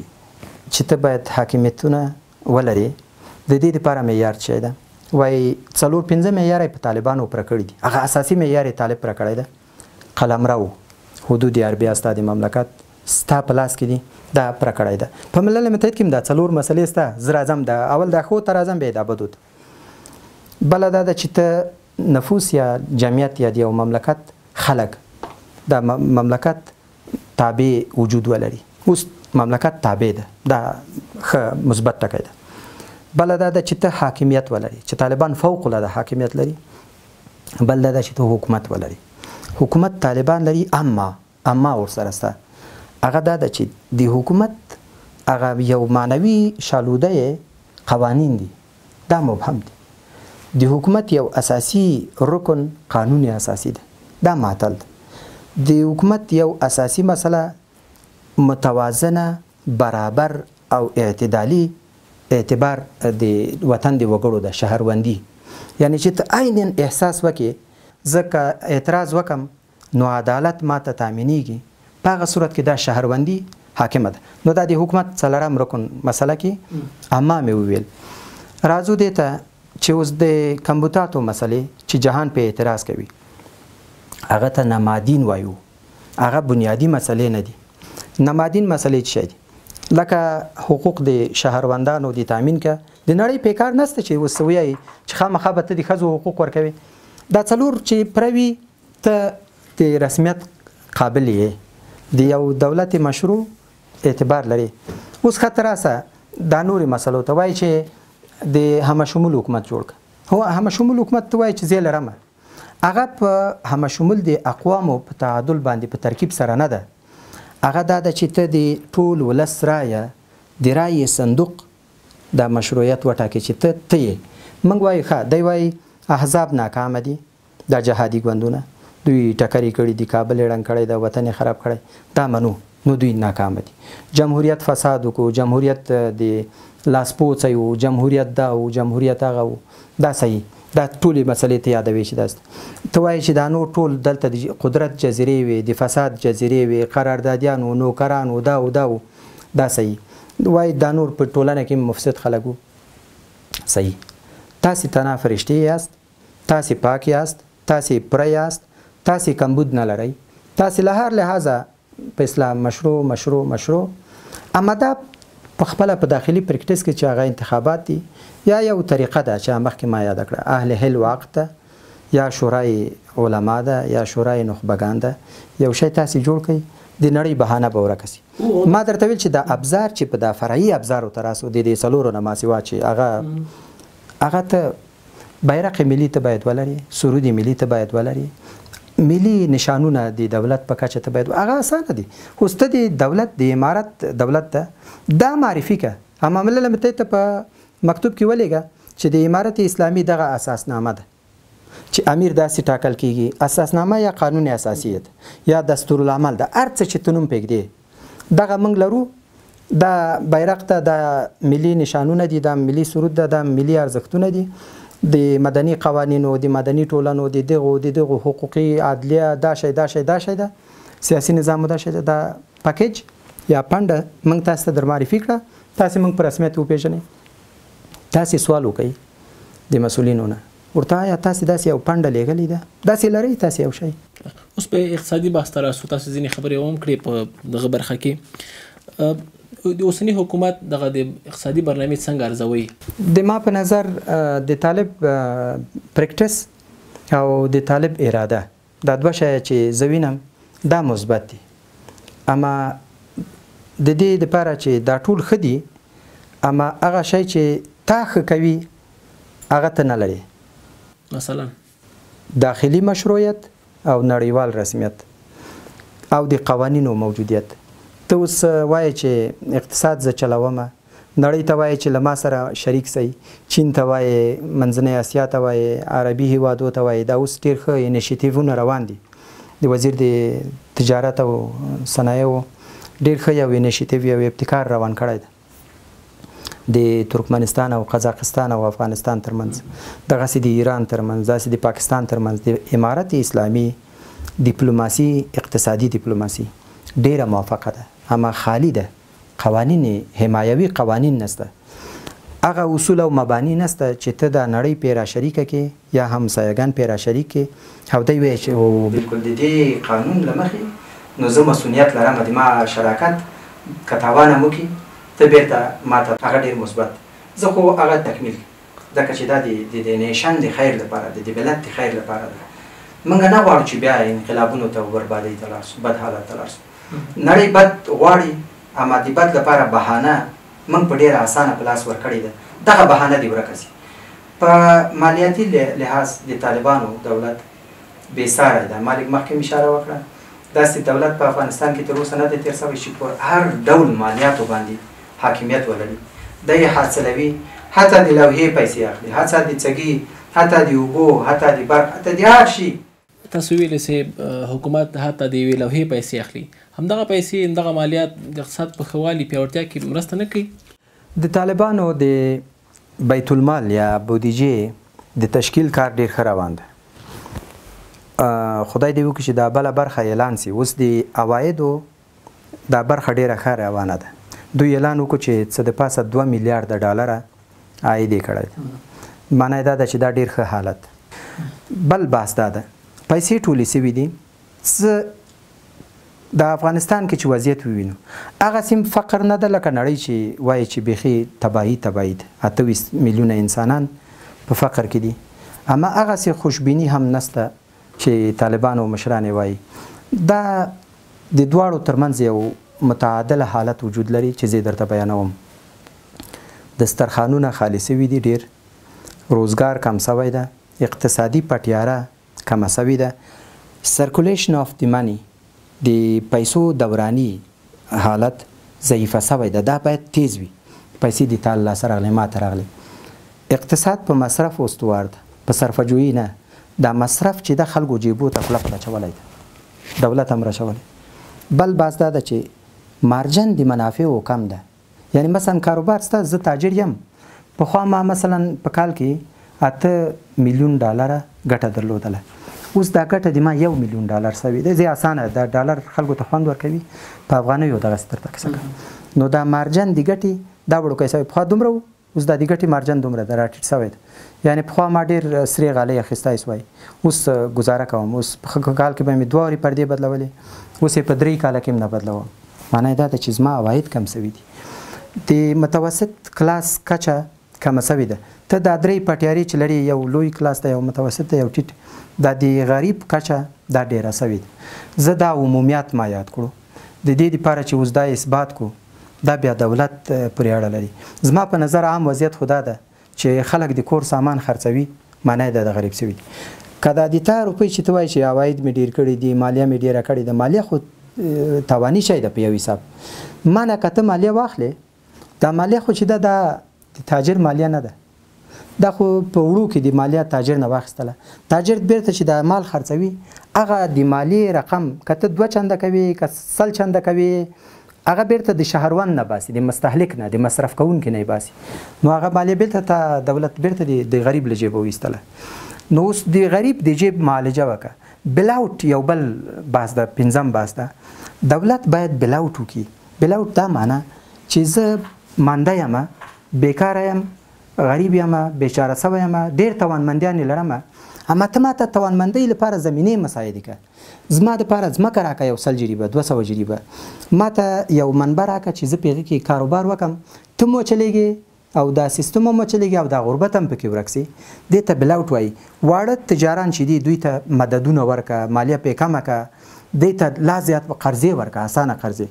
چې ته باید حاکمیتونه ولرې، د دې لپاره معیار څه ده؟ وایي 4-5 معیار یې په طالبانو پوره کړي دي. هغه اساسي معیار یې طالب پوره کړی ده، قلمرو حدود عربیه ستا د مملکت ستا په لاس کې دي، دا پوره کړی ده. په ملل متحد کې هم دا 4 مسلې سته. زه راځم دا اول دا ښو ته راځم، بیا دا بدو ته. بله دا ده چې ته نفوس یا جمعیت یا د یو مملکت خلک دا مملکت تابع وجود ولري. اوس مملکت تابع ده، دا ښه مثبت ټکی ده. بله دا ده چې ته حاکمیت ولري، چې طالبان فوق العاده حاکمیت لري. بل دا ده چې ته حکومت ولري، حکومت طالبان لري، اما ورسره سته. هغه دا ده چې د حکومت هغه یو معنوي شالوده یې قوانین دي، دا مبهم دي. د حکومت یو اساسي رکن قانون اساسي ده، دا معطل ده. د حکومت یو اساسي مسله متوازنه، برابر او اعتدالي اعتبار د وطن د وګړو ده، شهروندي، یعنی چې ته عیناً احساس وکړې زه که اعتراض وکم نو عدالت ماته تامینیږي، په هغه صورت کې دا شهروندي حاکمه ده. نو دا د حکومت څلورم رکن مسله کې اما مې وویل. راځو دې ته چې اوس د کمبوتاتو مسلې چې جهان په اعتراض کوي، هغه ته نمادین وایو، هغه بنیادي مسلې نه دي. نمادین مسلې څه دي؟ لکه حقوق د شهروندانو د تامین که د نړۍ په کار نسته چې اوس وایي چې خامخا به ته د ښځو حقوق ورکوي. دا څلور چې پروي ته د رسمیت قابل یې، د یو دولت مشروع اعتبار لري. اوس ښه ته راسه دا نورې مسلو ته، وایي چې د همه شمول حکومت جوړ کړه. هو همه شمول حکومت ته وایي چې زه یې لرم، هغه په همه شمول د اقوامو په تعادل باندې په ترکیب سره نه ده. هغه دا ده چې ته د ټول ولس رایه د رایې صندوق دا مشروعیت وټاکې چې ته ته یې. موږ وایو ښه، دی وایي احزاب ناکامه دي، دا جهادي ګوندونه دوی ټکرې کړي دي، کابل یې ړنګ کړی ده، وطن یې خراب کړی، دا منو، نو دوی ناکامه دي. جمهوریت فساد وکړو، جمهوریت د لاسپوڅی و، جمهوریت دا و، جمهوریت هغه و، دا صحیح، دا ټولې مسلې ته یادوي چې داست ته وایي چې دا نور ټول دلته د قدرت جزیرې وې، د فساد جزیرې وې، قراردادیان و، نوکران و، دا و دا و، دا صحیح. وایي دا نور په ټولنه کې مفسد خلک وو، صحیح. تاسې تنها فرشتې یاست، تاسې پاک یاست، تاسې پوره یاست، تاسې کمبود نه لرئ، تاسې له هر لحاظه په اسلام مشروع مشروع مشروع. اما دا په خپله په داخلي پریکټس کې چې هغه انتخابات دي یا یو طریقه ده چې مخکې ما یاده کړه، اهل حل و عقد ده یا شورای علما ده یا شورای نخبګان ده، یو شی تاسې جوړ کړئ د نړۍ بهانه به ورکه سي. ما درته ویل چې دا ابزار چې په دا فرعي ابزارو ته راسو، د دې څلورو نه ماسوا چې هغه ته بیرق ملي ته باید ولري، سرود ملي ته باید ولري، ملي نشانونه د دولت په کچه ته باید، هغه اسانه دي. اوس ته د دولت د امارت دولت ده دا معرفي که، اما ملل متحد ته په مکتوب کې ولېږه چې د امارت اسلامي دغه اساسنامه ده چې امیر داسې ټاکل کېږي، اساسنامه یا قانون اساسي ده یا دستورالعمل ده، هر څه چې ته نوم پرېږدې دغه موږ لرو. دا بیرق ته دا ملي نشانونه دي، دا ملي سرود ده، دا ملي ارزښتونه دي، د مدني قوانینو، د مدني ټولنو، د دغو حقوقي عدلیه، دا شی دا شی دا شی ده، سیاسي نظام دا شی ده، دا پکیج یا پنډه موږ تاسو ته در معرفي کړه، تاسې موږ په رسمیت وپېژنئ. تاسې سوال وکړئ د مسؤلینو نه ورته، آیا تاسې داسې یو پنډه لېږلې ده، داسې لرئ تاسې یو شی؟ اوس په اقتصادي بحث ته راسو، تاسې ځینې خبرې هم کړې په دغه برخه کې. د اوسني حکومت دغه د اقتصادي برنامې څنګه ارزوئ؟ د ما په نظر د طالب پریکټس او د طالب اراده، دا دوه شیه چې زه وینم دا مثبت دي. اما د دې دپاره چې دا ټول ښه دي، اما هغه شی چې تا ښه کوي هغه ته نه لري، مثلا داخلي مشروعیت او نړیوال رسمیت او د قوانینو موجودیت. ته اوس وایې چې اقتصاد زه چلومه، نړۍ ته وایې چې له ما سره شریک سئ، چین ته وایې، منځنۍ اسیا ته وایې، عربي هیوادو ته وایې، دا اوس ډېر ښه انیشیتیفونه روان دي. د وزیر د تجارت او صنایعو ډېر ښه یو انیشیتیو یو ابتکار روان کړی دی د ترکمنستان او قزاقستان او افغانستان ترمنځ، دغسې د ایران ترمنځ، داسې د پاکستان ترمنځ. د امارت اسلامي دیپلوماسي، اقتصادي دیپلوماسي ډېره موافقه ده، اما خالی ده، قوانین حمایوي قوانین نسته، هغه اصول او مبانی نسته چې ته دا نړۍ پې را شریکه کې یا همسایګان پې را شریک کې او دی وایي چې بالکل د دې قانون له مخې نو زه مسؤلیت لرم، د ما شراکت که تاوان هم وکړي ته بېرته ما ته هغه ډېر مثبت، زه خو هغه تکمیل، ځکه چې دا د نیشن د خیر لپاره د ملت د خیر لپاره ده. موږ نه غواړو چې بیا انقلابونو ته او بربادۍ ته لاړ شو، بد حالت ته لاړ شو. نړۍ بد غواړي، اما د بد لپاره بهانه موږ په ډېره اسانه په لاس ورکړې ده، دغه بهانه دې ورکه سي. په مالیاتي لحاظ د طالبانو دولت بې ساری ده، ما لږ مخکې هم اشاره وکړه، داسې دولت په افغانستان کې تر اوسه نه دی تېر شوی چې پر هر ډول مالیاتو باندې حاکمیت ولري. دی یې حاصلوي، حتی د لوحې پیسې اخلي، حتی د څګي، حتی د اوبو، حتی د برق، حتی د هر شي. تاسو ویلې چې حکومت حتی د یوې لوحې پیسې اخلي، همدغه پیسې همدغه مالیات د اقتصاد په ښه والي پیاوړتیا کې مرسته نه کوي؟ د طالبانو د بیت المال یا بودیجې د تشکیل کار ډېر ښه روان دی. خدای دې وکړي چې دا بله برخه اعلان سي. اوس د عوایدو دا برخه ډېره ښه روانه ده. دوی اعلان وکړو چې څه د پاسه 2 میلیارده ډالره عاید یې کړی دی. معنی دا ده چې دا ډېر ښه حالت. بل بحث دا ده، پیسې ټولې سوي دي. څه د افغانستان کې چې وضعیت ووینو، هغسې هم فقر نه ده لکه نړۍ چې وایي چې بیخي تباهي تباهي ده، 28 میلیونه انسانان په فقر کې دي. اما هغسې خوشبیني هم نسته چې طالبانو مشران یې وایي. دا د دواړو ترمنځ یو متعادله حالت وجود لري چې زه یې درته بیانوم. دسترخوانونه خالي سوي دي، ډېر روزګار کم سوی ده، اقتصادي پټیاره کمه سوې ده، circulation of the money، د پیسو دوراني حالت ضعیفه سوی ده. دا باید تیز وي. پیسې د تا له لاسه راغلې، ما ته راغلې. اقتصاد په مصرف استوار ده، په صرفه جویي نه. دا مصرف چې د خلکو جیبو ته کلک رچولی ده، دولت هم رچولی. بل باز دا ده چې مارجن د منافعو کم ده. یعنی مثلا کاروبار سته، زه تاجر یم، پخوا ما مثلا په کال کې 8 میلیون ډالره ګټه درلودله، اوس دا ګټه د ما 1 میلیون ډالر سوې ده. زه اسانه دا ډالر خلکو ته خوند ورکوي، په افغانیو دغسې درته کیسه کوم. نو دا مارجن د ګټې دا وړوکی سوی، پخوا دومره و، اوس دا د ګټې مارجن دومره ده، راټیټ سوی ده. یعنی پخوا ما ډېر سرې غالۍ اخیستی سوای، اوس ګزاره کوم. اوس په کال کې به مې 2 وارې پردې بدلولې، اوس یې په 3 کاله کې هم نه بدلوم. معنی دا ده چې زما عواید کم سوي دي. د متوسط کلاس کچه کمه سوې ده. ته دا 3 پټیارې چې لرې، یو لوی کلاس ده، یو متوسط ده، یو ټیټ، دا د غریب کچه دا ډېره سوې ده. زه دا عمومیات ما یاد کړو د دې دپاره چې اوس دا اثبات کړو، دا بیا دولت پورې اړه لري. زما په نظر عام وضعیت خو دا ده چې خلک د کور سامان خرڅوي، معنی دا د غریب سوي دي. که دا د تا روپۍ چې ته وایې چې عواید مې ډېر کړي دي، مالیه مې ډېره کړې ده، مالیه خو تاواني شی ده په یو حساب. معنی که ته مالیه واخلې، دا مالیه خو چې ده دا د تاجر مالیه نه ده، دا خو په وړو کې د مالیه تاجر نه واخیستله. تاجر بیرته چې دا مال خرڅوي، هغه د مالیې رقم که ته 2 چنده کوي، که 100 چنده کوي، هغه بیرته د شهروند نه باسي، د مستهلک نه، د مصرف کوونکي نه یې باسي. نو هغه مالیه بیرته ته دولت بیرته د غریب له جیبه وایستله. نو اوس د غریب د جیب معالجه وکړه. bailout یو بل بحث ده، پنځم بحث ده. دولت باید bailout وکړي. bailout دا معنی چې زه مانده یم، بیکاره یم، غریب یم، بیچاره سوی یم، ډېر توانمندیانې لرم، اما ته ماته توانمندۍ لپاره زمینې مساعدې کړه. زما دپاره ځمکه راکړه، یو 100 جریبه، 200 جریبه، ما ته یو منبع راکړه چې زه په هغې کې کاروبار وکړم، ته مو چلېږې او دا سیستم هم وچلېږي او دا غربت هم پکې ورک سي. دې ته bailout وایي. واړه تجاران چې دي دوی ته مددونه ورکړه، مالیه پرې کمه کړه، دې ته لا زیات قرضې ورکړه، اسانه قرضې.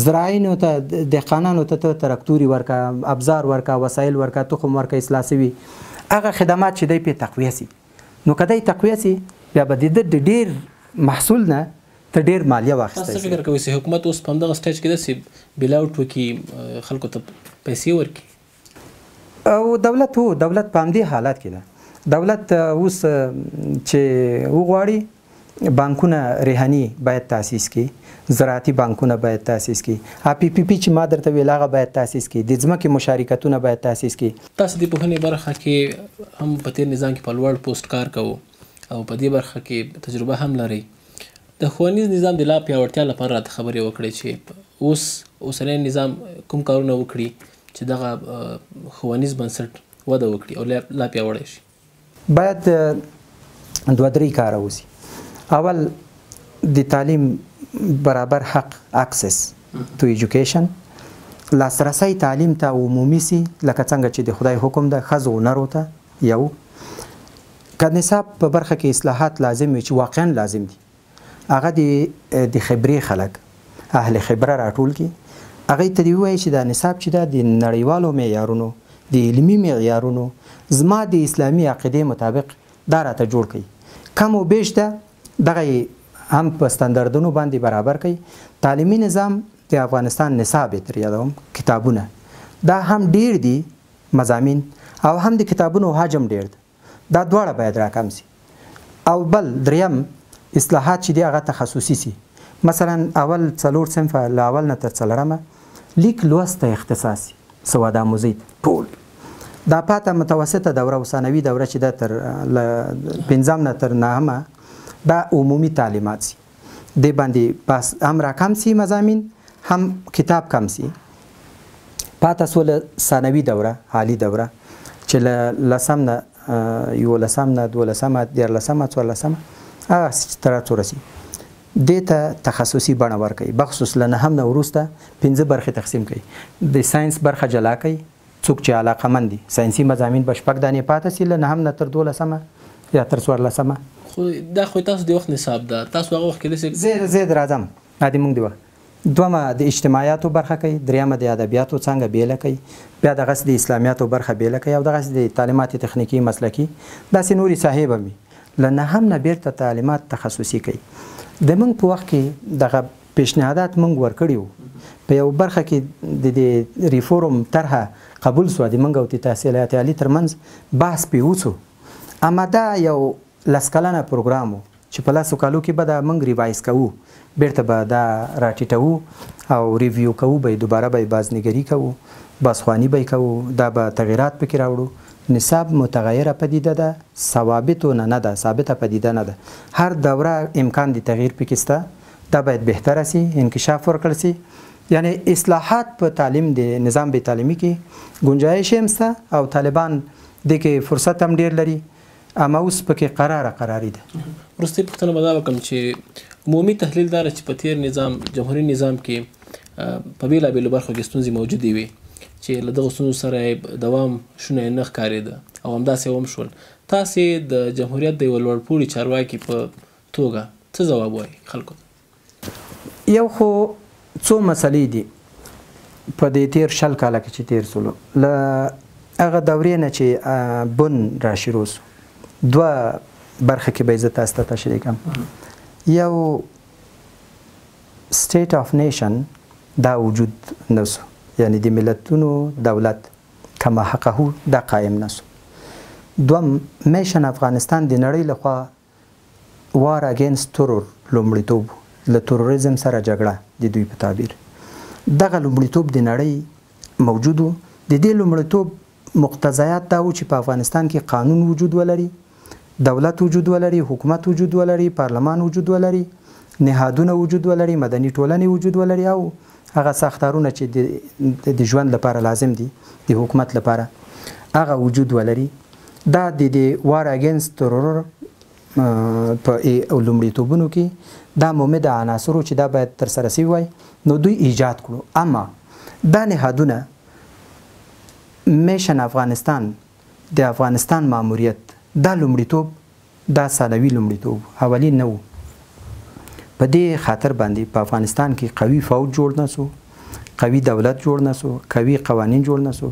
زراعینو ته، دهقانانو ته ته تراکتوري ورکړه، ابزار ورکړه، وسایل ورکړه، تخم ورکړه، اصلاح سوي هغه خدمات چې دی پرې تقویه سي. نو که دی تقویه سي، بیا به د ده د ډېر محصول نه ته ډېر مالیه واخیستی تاسو څه فکر کوئ چې حکومت اوس په همدغه stage کې ده چې bailout وکړي، خلکو ته پیسې ورکړي؟ او دولت هو، دولت په همدې حالت کې ده. دولت اوس چې وغواړي بانکونه رهني باید تاسیس کړي، زراعتي بانکونه باید تاسیس کړي، PPP چې ما درته ویل هغه باید تاسیس کړي، د ځمکې مشارکتونه باید تاسیس کړي. تاسو د پوهنې برخه کې هم په تېر نظام کې په لوړ پوسټ کار کوو او په دې برخه کې تجربه هم لرئ. د ښوونیز نظام د لا پیاوړتیا لپاره راته خبرې وکړئ چې اوس اوسنی نظام کوم کارونه وکړي چې دغه ښوونیز بنسټ وده وکړي او لا پیاوړی شي. باید 2-3 کاره وسي. اول د تعلیم برابر حق، access to education، لاسرسی تعلیم ته عمومي سي، لکه څنګه چې د خدای حکم ده، ښځو او نرو ته. یو که نصاب په برخه کې اصلاحات لازم وي چې واقعا لازم دي، هغه د خبرې خلک، اهل خبره راټول کړي، هغې ته دې ووایي چې دا نصاب چې ده د نړیوالو معیارونو، د علمي معیارونو، زما د اسلامي عقیدې مطابق دا راته جوړ کړي. کم و بیش ده دغه یې هم په ستندردونو باندې برابر کړي. تعلیمي نظام د افغانستان نصاب یې ترې یادوم، کتابونه دا هم ډېر دي مضامین، او هم د کتابونو حجم ډېر ده، دا دواړه باید راکم سي. او بل دریم اصلاحات چې دی هغه تخصصي سي. مثلا اول 4 صنفه له اول نه تر څلورمه لیک لوست ته اختصاص سي، سواد آموزۍ ته ټول. دا پاته متوسطه دوره او ثانوي دوره چې ده تر له پنځم نه تر نهمه، دا عمومي تعلیمات سي، دې باندې بس هم راکم سي مضامین، هم کتاب کم سي. پاته سوله ثانوي دوره، عالي دوره چې له لسم نه یولسم نه دولسمه دیارلسمه څوارلسمه هغه تر څو رسي، دې ته تخصصي بڼه ورکوي. بخصوص له نهم نه وروسته 5 برخې تقسیم کوي. د ساینس برخه جلا کوي، څوک چې علاقمند دي ساینسي مضامین به 6 دانې پاته سي له نهم نه تر دولسمه یا تر څوارلسمه. خو دا خو تاسو د وخت نصاب ده، تاسو هغه وخت کې داسې زه راځم. دا د موږ د وخت دومه د اجتماعیاتو برخه کوي، درېیمه د ادبیاتو څانګه بېله کوي، بیا دغسې د اسلامیاتو برخه بېله کوي، او دغسې د تعلیمات تخنیکي مسلکي داسې نورې ساحې به وي. له نهم نه بېرته تعلیمات تخصصي کوي. د موږ په وخت کې دغه پیشنهادات موږ ورکړي وو، په یو برخه کې د دې ریفورم طرحه قبول سوه، د موږ او د تحصیلات عالي ترمنځ بحث پرې وسو. اما دا یو 10 کلنه پروګرام و چې په 10 کالو کې به دا موږ revise کوو، بیرته به دا راټیټوو او review کوو به یې، دوباره به یې بازنګري کوو، بازخواني به یې کوو، دا به تغیرات پکې راوړو. نصاب متغیره پدیده ده، ثوابتو نه نه ده، ثابته پدیده نه ده. هر دوره امکان د تغییر پکې سته، دا باید بهتره سي، انکشاف ورکړل سي. یعنی اصلاحات په تعلیم د نظام به تعلیمي کې گنجایش هم سته او طالبان دې کې فرصت هم ډیر لري، اما اوس پکې قراره قراري ده. وروستۍ پوښتنه به دا وکړم چې عمومي تحلیل داره چې په تېر نظام، جمهوري نظام کې په بېلابېلو برخو کې ستونزې موجودې وې چې له دغو ستونزو سره یې دوام شونی نه ښکارېده او همداسې هم شول. تاسې د جمهوریت د یوه لوړپوړي چارواکي په توګه څه ځواب وایي خلکو ته؟ یو خو څو مسلې دي په دې تېر 20 کاله کې چې تېر سولو، له هغه دورې نه چې بن را شروع سو، دوه برخه کې به یې زه تاسو ته تشریح کړم. یو state of nation دا وجود نه سو، یعنی د ملتونو دولت کما حقه دا قایم نه سو. دوم mission افغانستان د نړۍ لخوا war against terror لومړیتوب، له تروریزم سره جګړه د دوی په تعبیر، دغه لومړیتوب د نړۍ موجود و. د دې لومړیتوب مقتضیات دا و چې په افغانستان کې قانون وجود ولري، دولت وجود ولري، حکومت وجود ولري، پارلمان وجود ولري، نهادونه وجود ولري، مدني ټولنې وجود ولري، او هغه ساختارونه چې د ژوند لپاره لازم دي د حکومت لپاره هغه وجود ولري. دا د دې war against terror په لومړیتوبونو کې دا ممد عناصرو چې دا باید ترسره سوي وای، نو دوی ایجاد کړو. اما دا نهادونه mission افغانستان، د افغانستان ماموریت، دا لومړیتوب، دا ثانوي لومړیتوب، اولین نه و. په دې خاطر باندې په افغانستان کې قوي فوج جوړ نه سو، قوي دولت جوړ نه سو، قوي قوانین جوړ نه سو،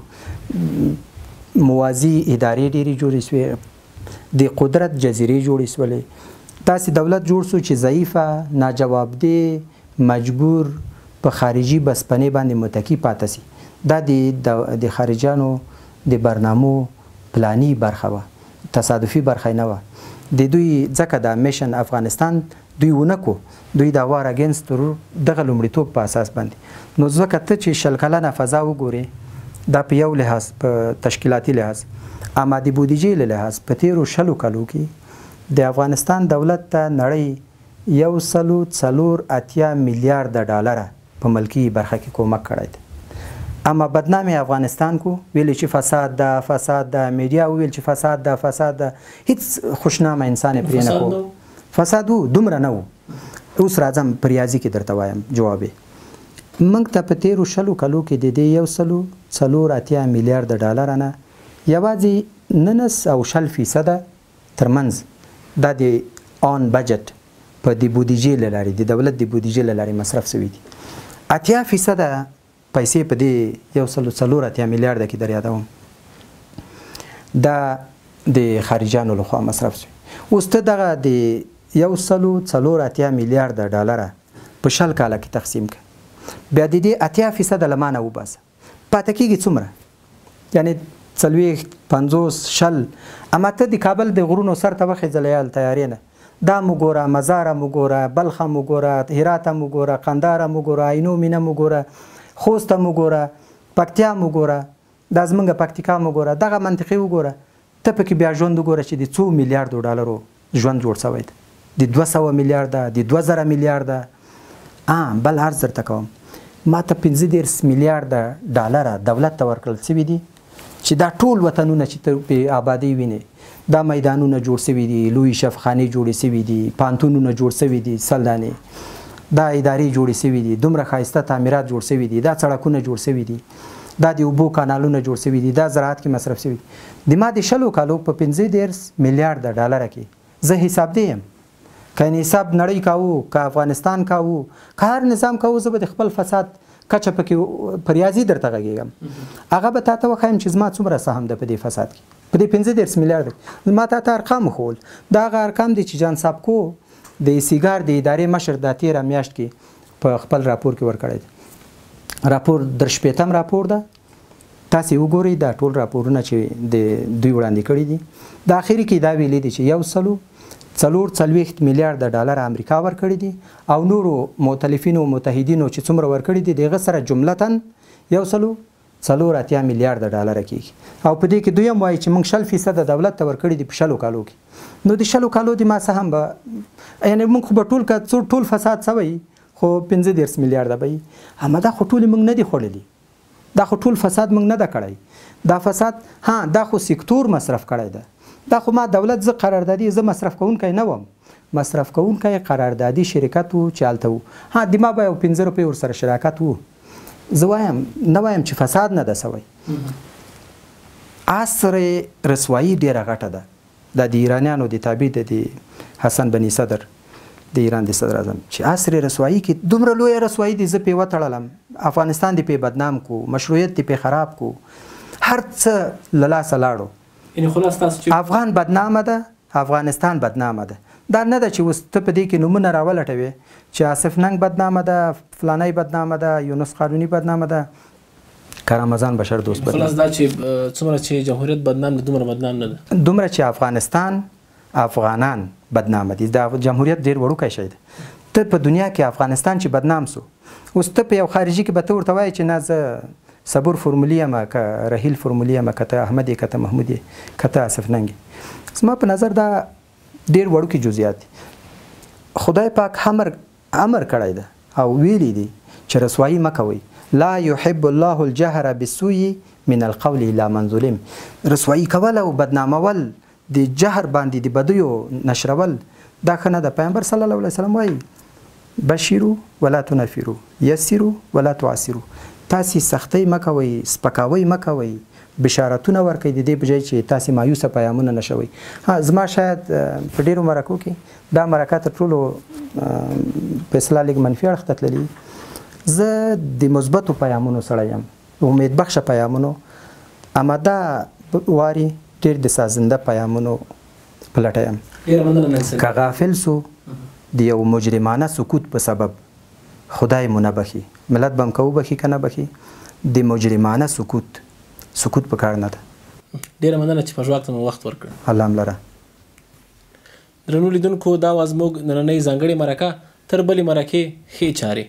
موازي ادارې ډېرې جوړې سوې، د قدرت جزیرې جوړې سولې. داسې دولت جوړ سو چې ضعیفه، ناجوابده، مجبور په خارجي بسپنې باندې متکي پاته سي. دا د خارجیانو د برنامو پلاني برخه وه، تصادفي برخه نه وه. د دوی ځکه دا mission افغانستان دوی ونه کو، دوی دا war against terror دغه لومړیتوب په اساس باندې. نو ځکه ته چې 20 کلنه فضا وګورې، دا په یو لحاظ، په تشکیلاتي لحاظ، اما د بودیجې له لحاظ په تېرو 20 کلو کې د افغانستان دولت ته نړۍ 184 میلیارده ډالره په ملکي برخه کې کومک کړی دی. اما بدنام افغانستان کو، ویل چې فساد ده، فساد ده، میډیا وویل چې فساد ده، فساد ده، هیڅ خوشنامه انسان یې پرې نه کو. فساد و، دومره نه و. اوس راځم په ریاضي کې درته وایم جواب یې. موږ ته په تېرو 20 کلو کې د دې 184 میلیارده ډالره نه یوازې 19 او 20% ترمنځ دا د آن بجټ په د بودیجې له لارې، د دولت د بودیجې له لارې مصرف سوي دي. 80% پیسې په دې 184 میلیارده کې در یادوم، دا د خارجیانو لخوا مصرف سوي. اوس ته دغه د 184 میلیارده ډالره په 20 کاله کې تقسیم کړه، بیا د دې 80% له مانه وباسه، پاتې کېږي څومره؟ یعنې 40، 50، 20. اما ته د کابل د غرونو سر ته وخېځلې یال تیارې نه، دا مو ګوره، مزاره مو ګوره، بلخه مو ګوره، هراته مو ګوره، قنداره مو ګوره، عینو مینه مو ګوره، خوست مو ګوره، پکتیا مو ګوره، دا زمونږ پکتیکا مو ګوره، دغه منطقې وګوره، ته پکې بیا ژوند وګوره چې د څو میلیاردو ډالرو ژوند جوړ سوی دی. د 200 میلیارده، د 2000 میلیارده. بل عرض درته کوم، ما ته 35 میلیارده ډالره دولت ته ورکړل شوي دي چې دا ټول وطنونه چې ته په آبادۍ وینې، دا میدانونه جوړ شوي دي، لوی شفخانې جوړې شوي دي، پانتونونه جوړ شوي دي، سلدانې دا ادارې جوړې شوي دي، دومره ښایسته تعمیرات جوړ شوي دي، دا سړکونه جوړ شوي دي، دا د اوبو کانالونه جوړ شوي دي، دا زراعت کې مصرف شوي دي. د ما د 20 کالو په 35 میلیارده ډالره کې زه حساب دی یم، که حساب نړۍ کاوه، که افغانستان کاوه، که هر نظام کاوه، زه به د خپل فساد کچه پکې په ریاضي درته غږېږم. هغه به تا ته وښایم چې زما څومره سهم ده په دې فساد کې، په دې 35 میلیارده. ما تا ته ارقام وښول، دا هغه ارقام دي چې جان ساپکو د سیګار د ادارې مشر دا تېره میاشت کې په خپل راپور کې ورکړی دی. راپور در 60 راپور ده، تاسې وګورئ دا ټول راپورونه چې د دوی وړاندې کړي دي. د اخري کې دا ویلي دي چې 144 میلیارده ډالر امریکا ورکړي دي او نورو مؤتلفینو متحدینو چې څومره ورکړي دي د هغه سره جملتاً 184 میلیارده ډالر کېږي. او په دې کې دوی هم وایي چې موږ 20% دولت ته ورکړي دي په 20 کالو کې. نو د 20 کالو د ما سهم به یعنې موږ خو به ټول که څو ټول فساد سوی خو 35 میلیارده به وي، اما دا خو ټولې موږ نه دي خوړلي، دا خو ټول فساد موږ نه ده کړی. دا فساد ها دا خو سکتور مصرف کړی ده، دا خو ما دولت زه قراردادي زه مصرف کوونکی نه وم، مصرف کوونکی قراردادي شرکت و چې هلته و. ها د ما به یو 5 روپۍ ورسره شراکت و. زه وایم نه وایم چې فساد نه ده سوی. عصر رسوایی ډېره غټه ده. دا د ایرانیانو د تابع ده، د حسن بني صدر د ایران د صدر اعظم، چې عصر رسوایی کې دومره لویه رسوایی دي زه پې وتړلم، افغانستان دې پې بدنام کو، مشروعیت دې پې خراب کو، هر څه له لاسه لاړو. افغان بدنامه ده، افغانستان بدنامه ده. دا نه ده چې اوس ته په دې کې نومونه راولټوې چې آصف ننګ بدنامه ده، فلانی بدنامه ده، یونس قانوني بدنامه ده، که رمضان بشر دوست بدنامه. خلاص دا چې څومره چې جمهوریت بدنام ده دومره بدنام نه ده، دومره چې افغانستان افغانان بدنامه دي. دا جمهوریت ډېر وړوکی شی دی. ته په دنیا کې افغانستان چې بدنام سو، اوس ته په یو خارجي کې به ته ورته وایې چې نه زه صبور فرمولي یم، که رحیل فرمولي یم، که ته احمد یې، که ته محمود یې، که ته آصف ننګ یې. زما په نظر دا ډېر وړوکي جزئیات دي. خدای پاک امر کړی ده او ویلي دي چې رسوایی مه کوئ، لا يحب الله الجهر بالسوء من القول الا من ظلم. رسوایی کول او بدنامول، د جهر باندې د بدیو نشرول، دا ښه نه ده. پیغمبر صلی الله علیه وسلم وایي بشیرو ولا تنفرو، یسرو ولا تعسرو. تاسې سختۍ مه کوئ، سپکاوی مه کوئ، بشارتونه ورکوئ د دې په ځای چې تاسې مایوسه پیامونه نشوئ. ها زما شاید په ډېرو مرکو کې دا مرکه تر ټولو په اصطلاح لږ منفي اړخ ته تللې. زه د مثبتو پیامونو سړی یم، امید بخشه پیامونو، اما دا واري ډېر د سازنده پیامونو په لټه یم. که غافل سو د یو مجرمانه سکوت په سبب خدای مو نه بخي، ملت به هم که وبخي که نه بخي، د مجرمانه سکوت په کار نه ده. ډېره مننه چې پژواک ته مو وخت ورکړ. الله هم لره. درنو لیدونکو، دا وه زموږ نننۍ ځانګړې مرکه. تر بلې مرکې ښې چارې.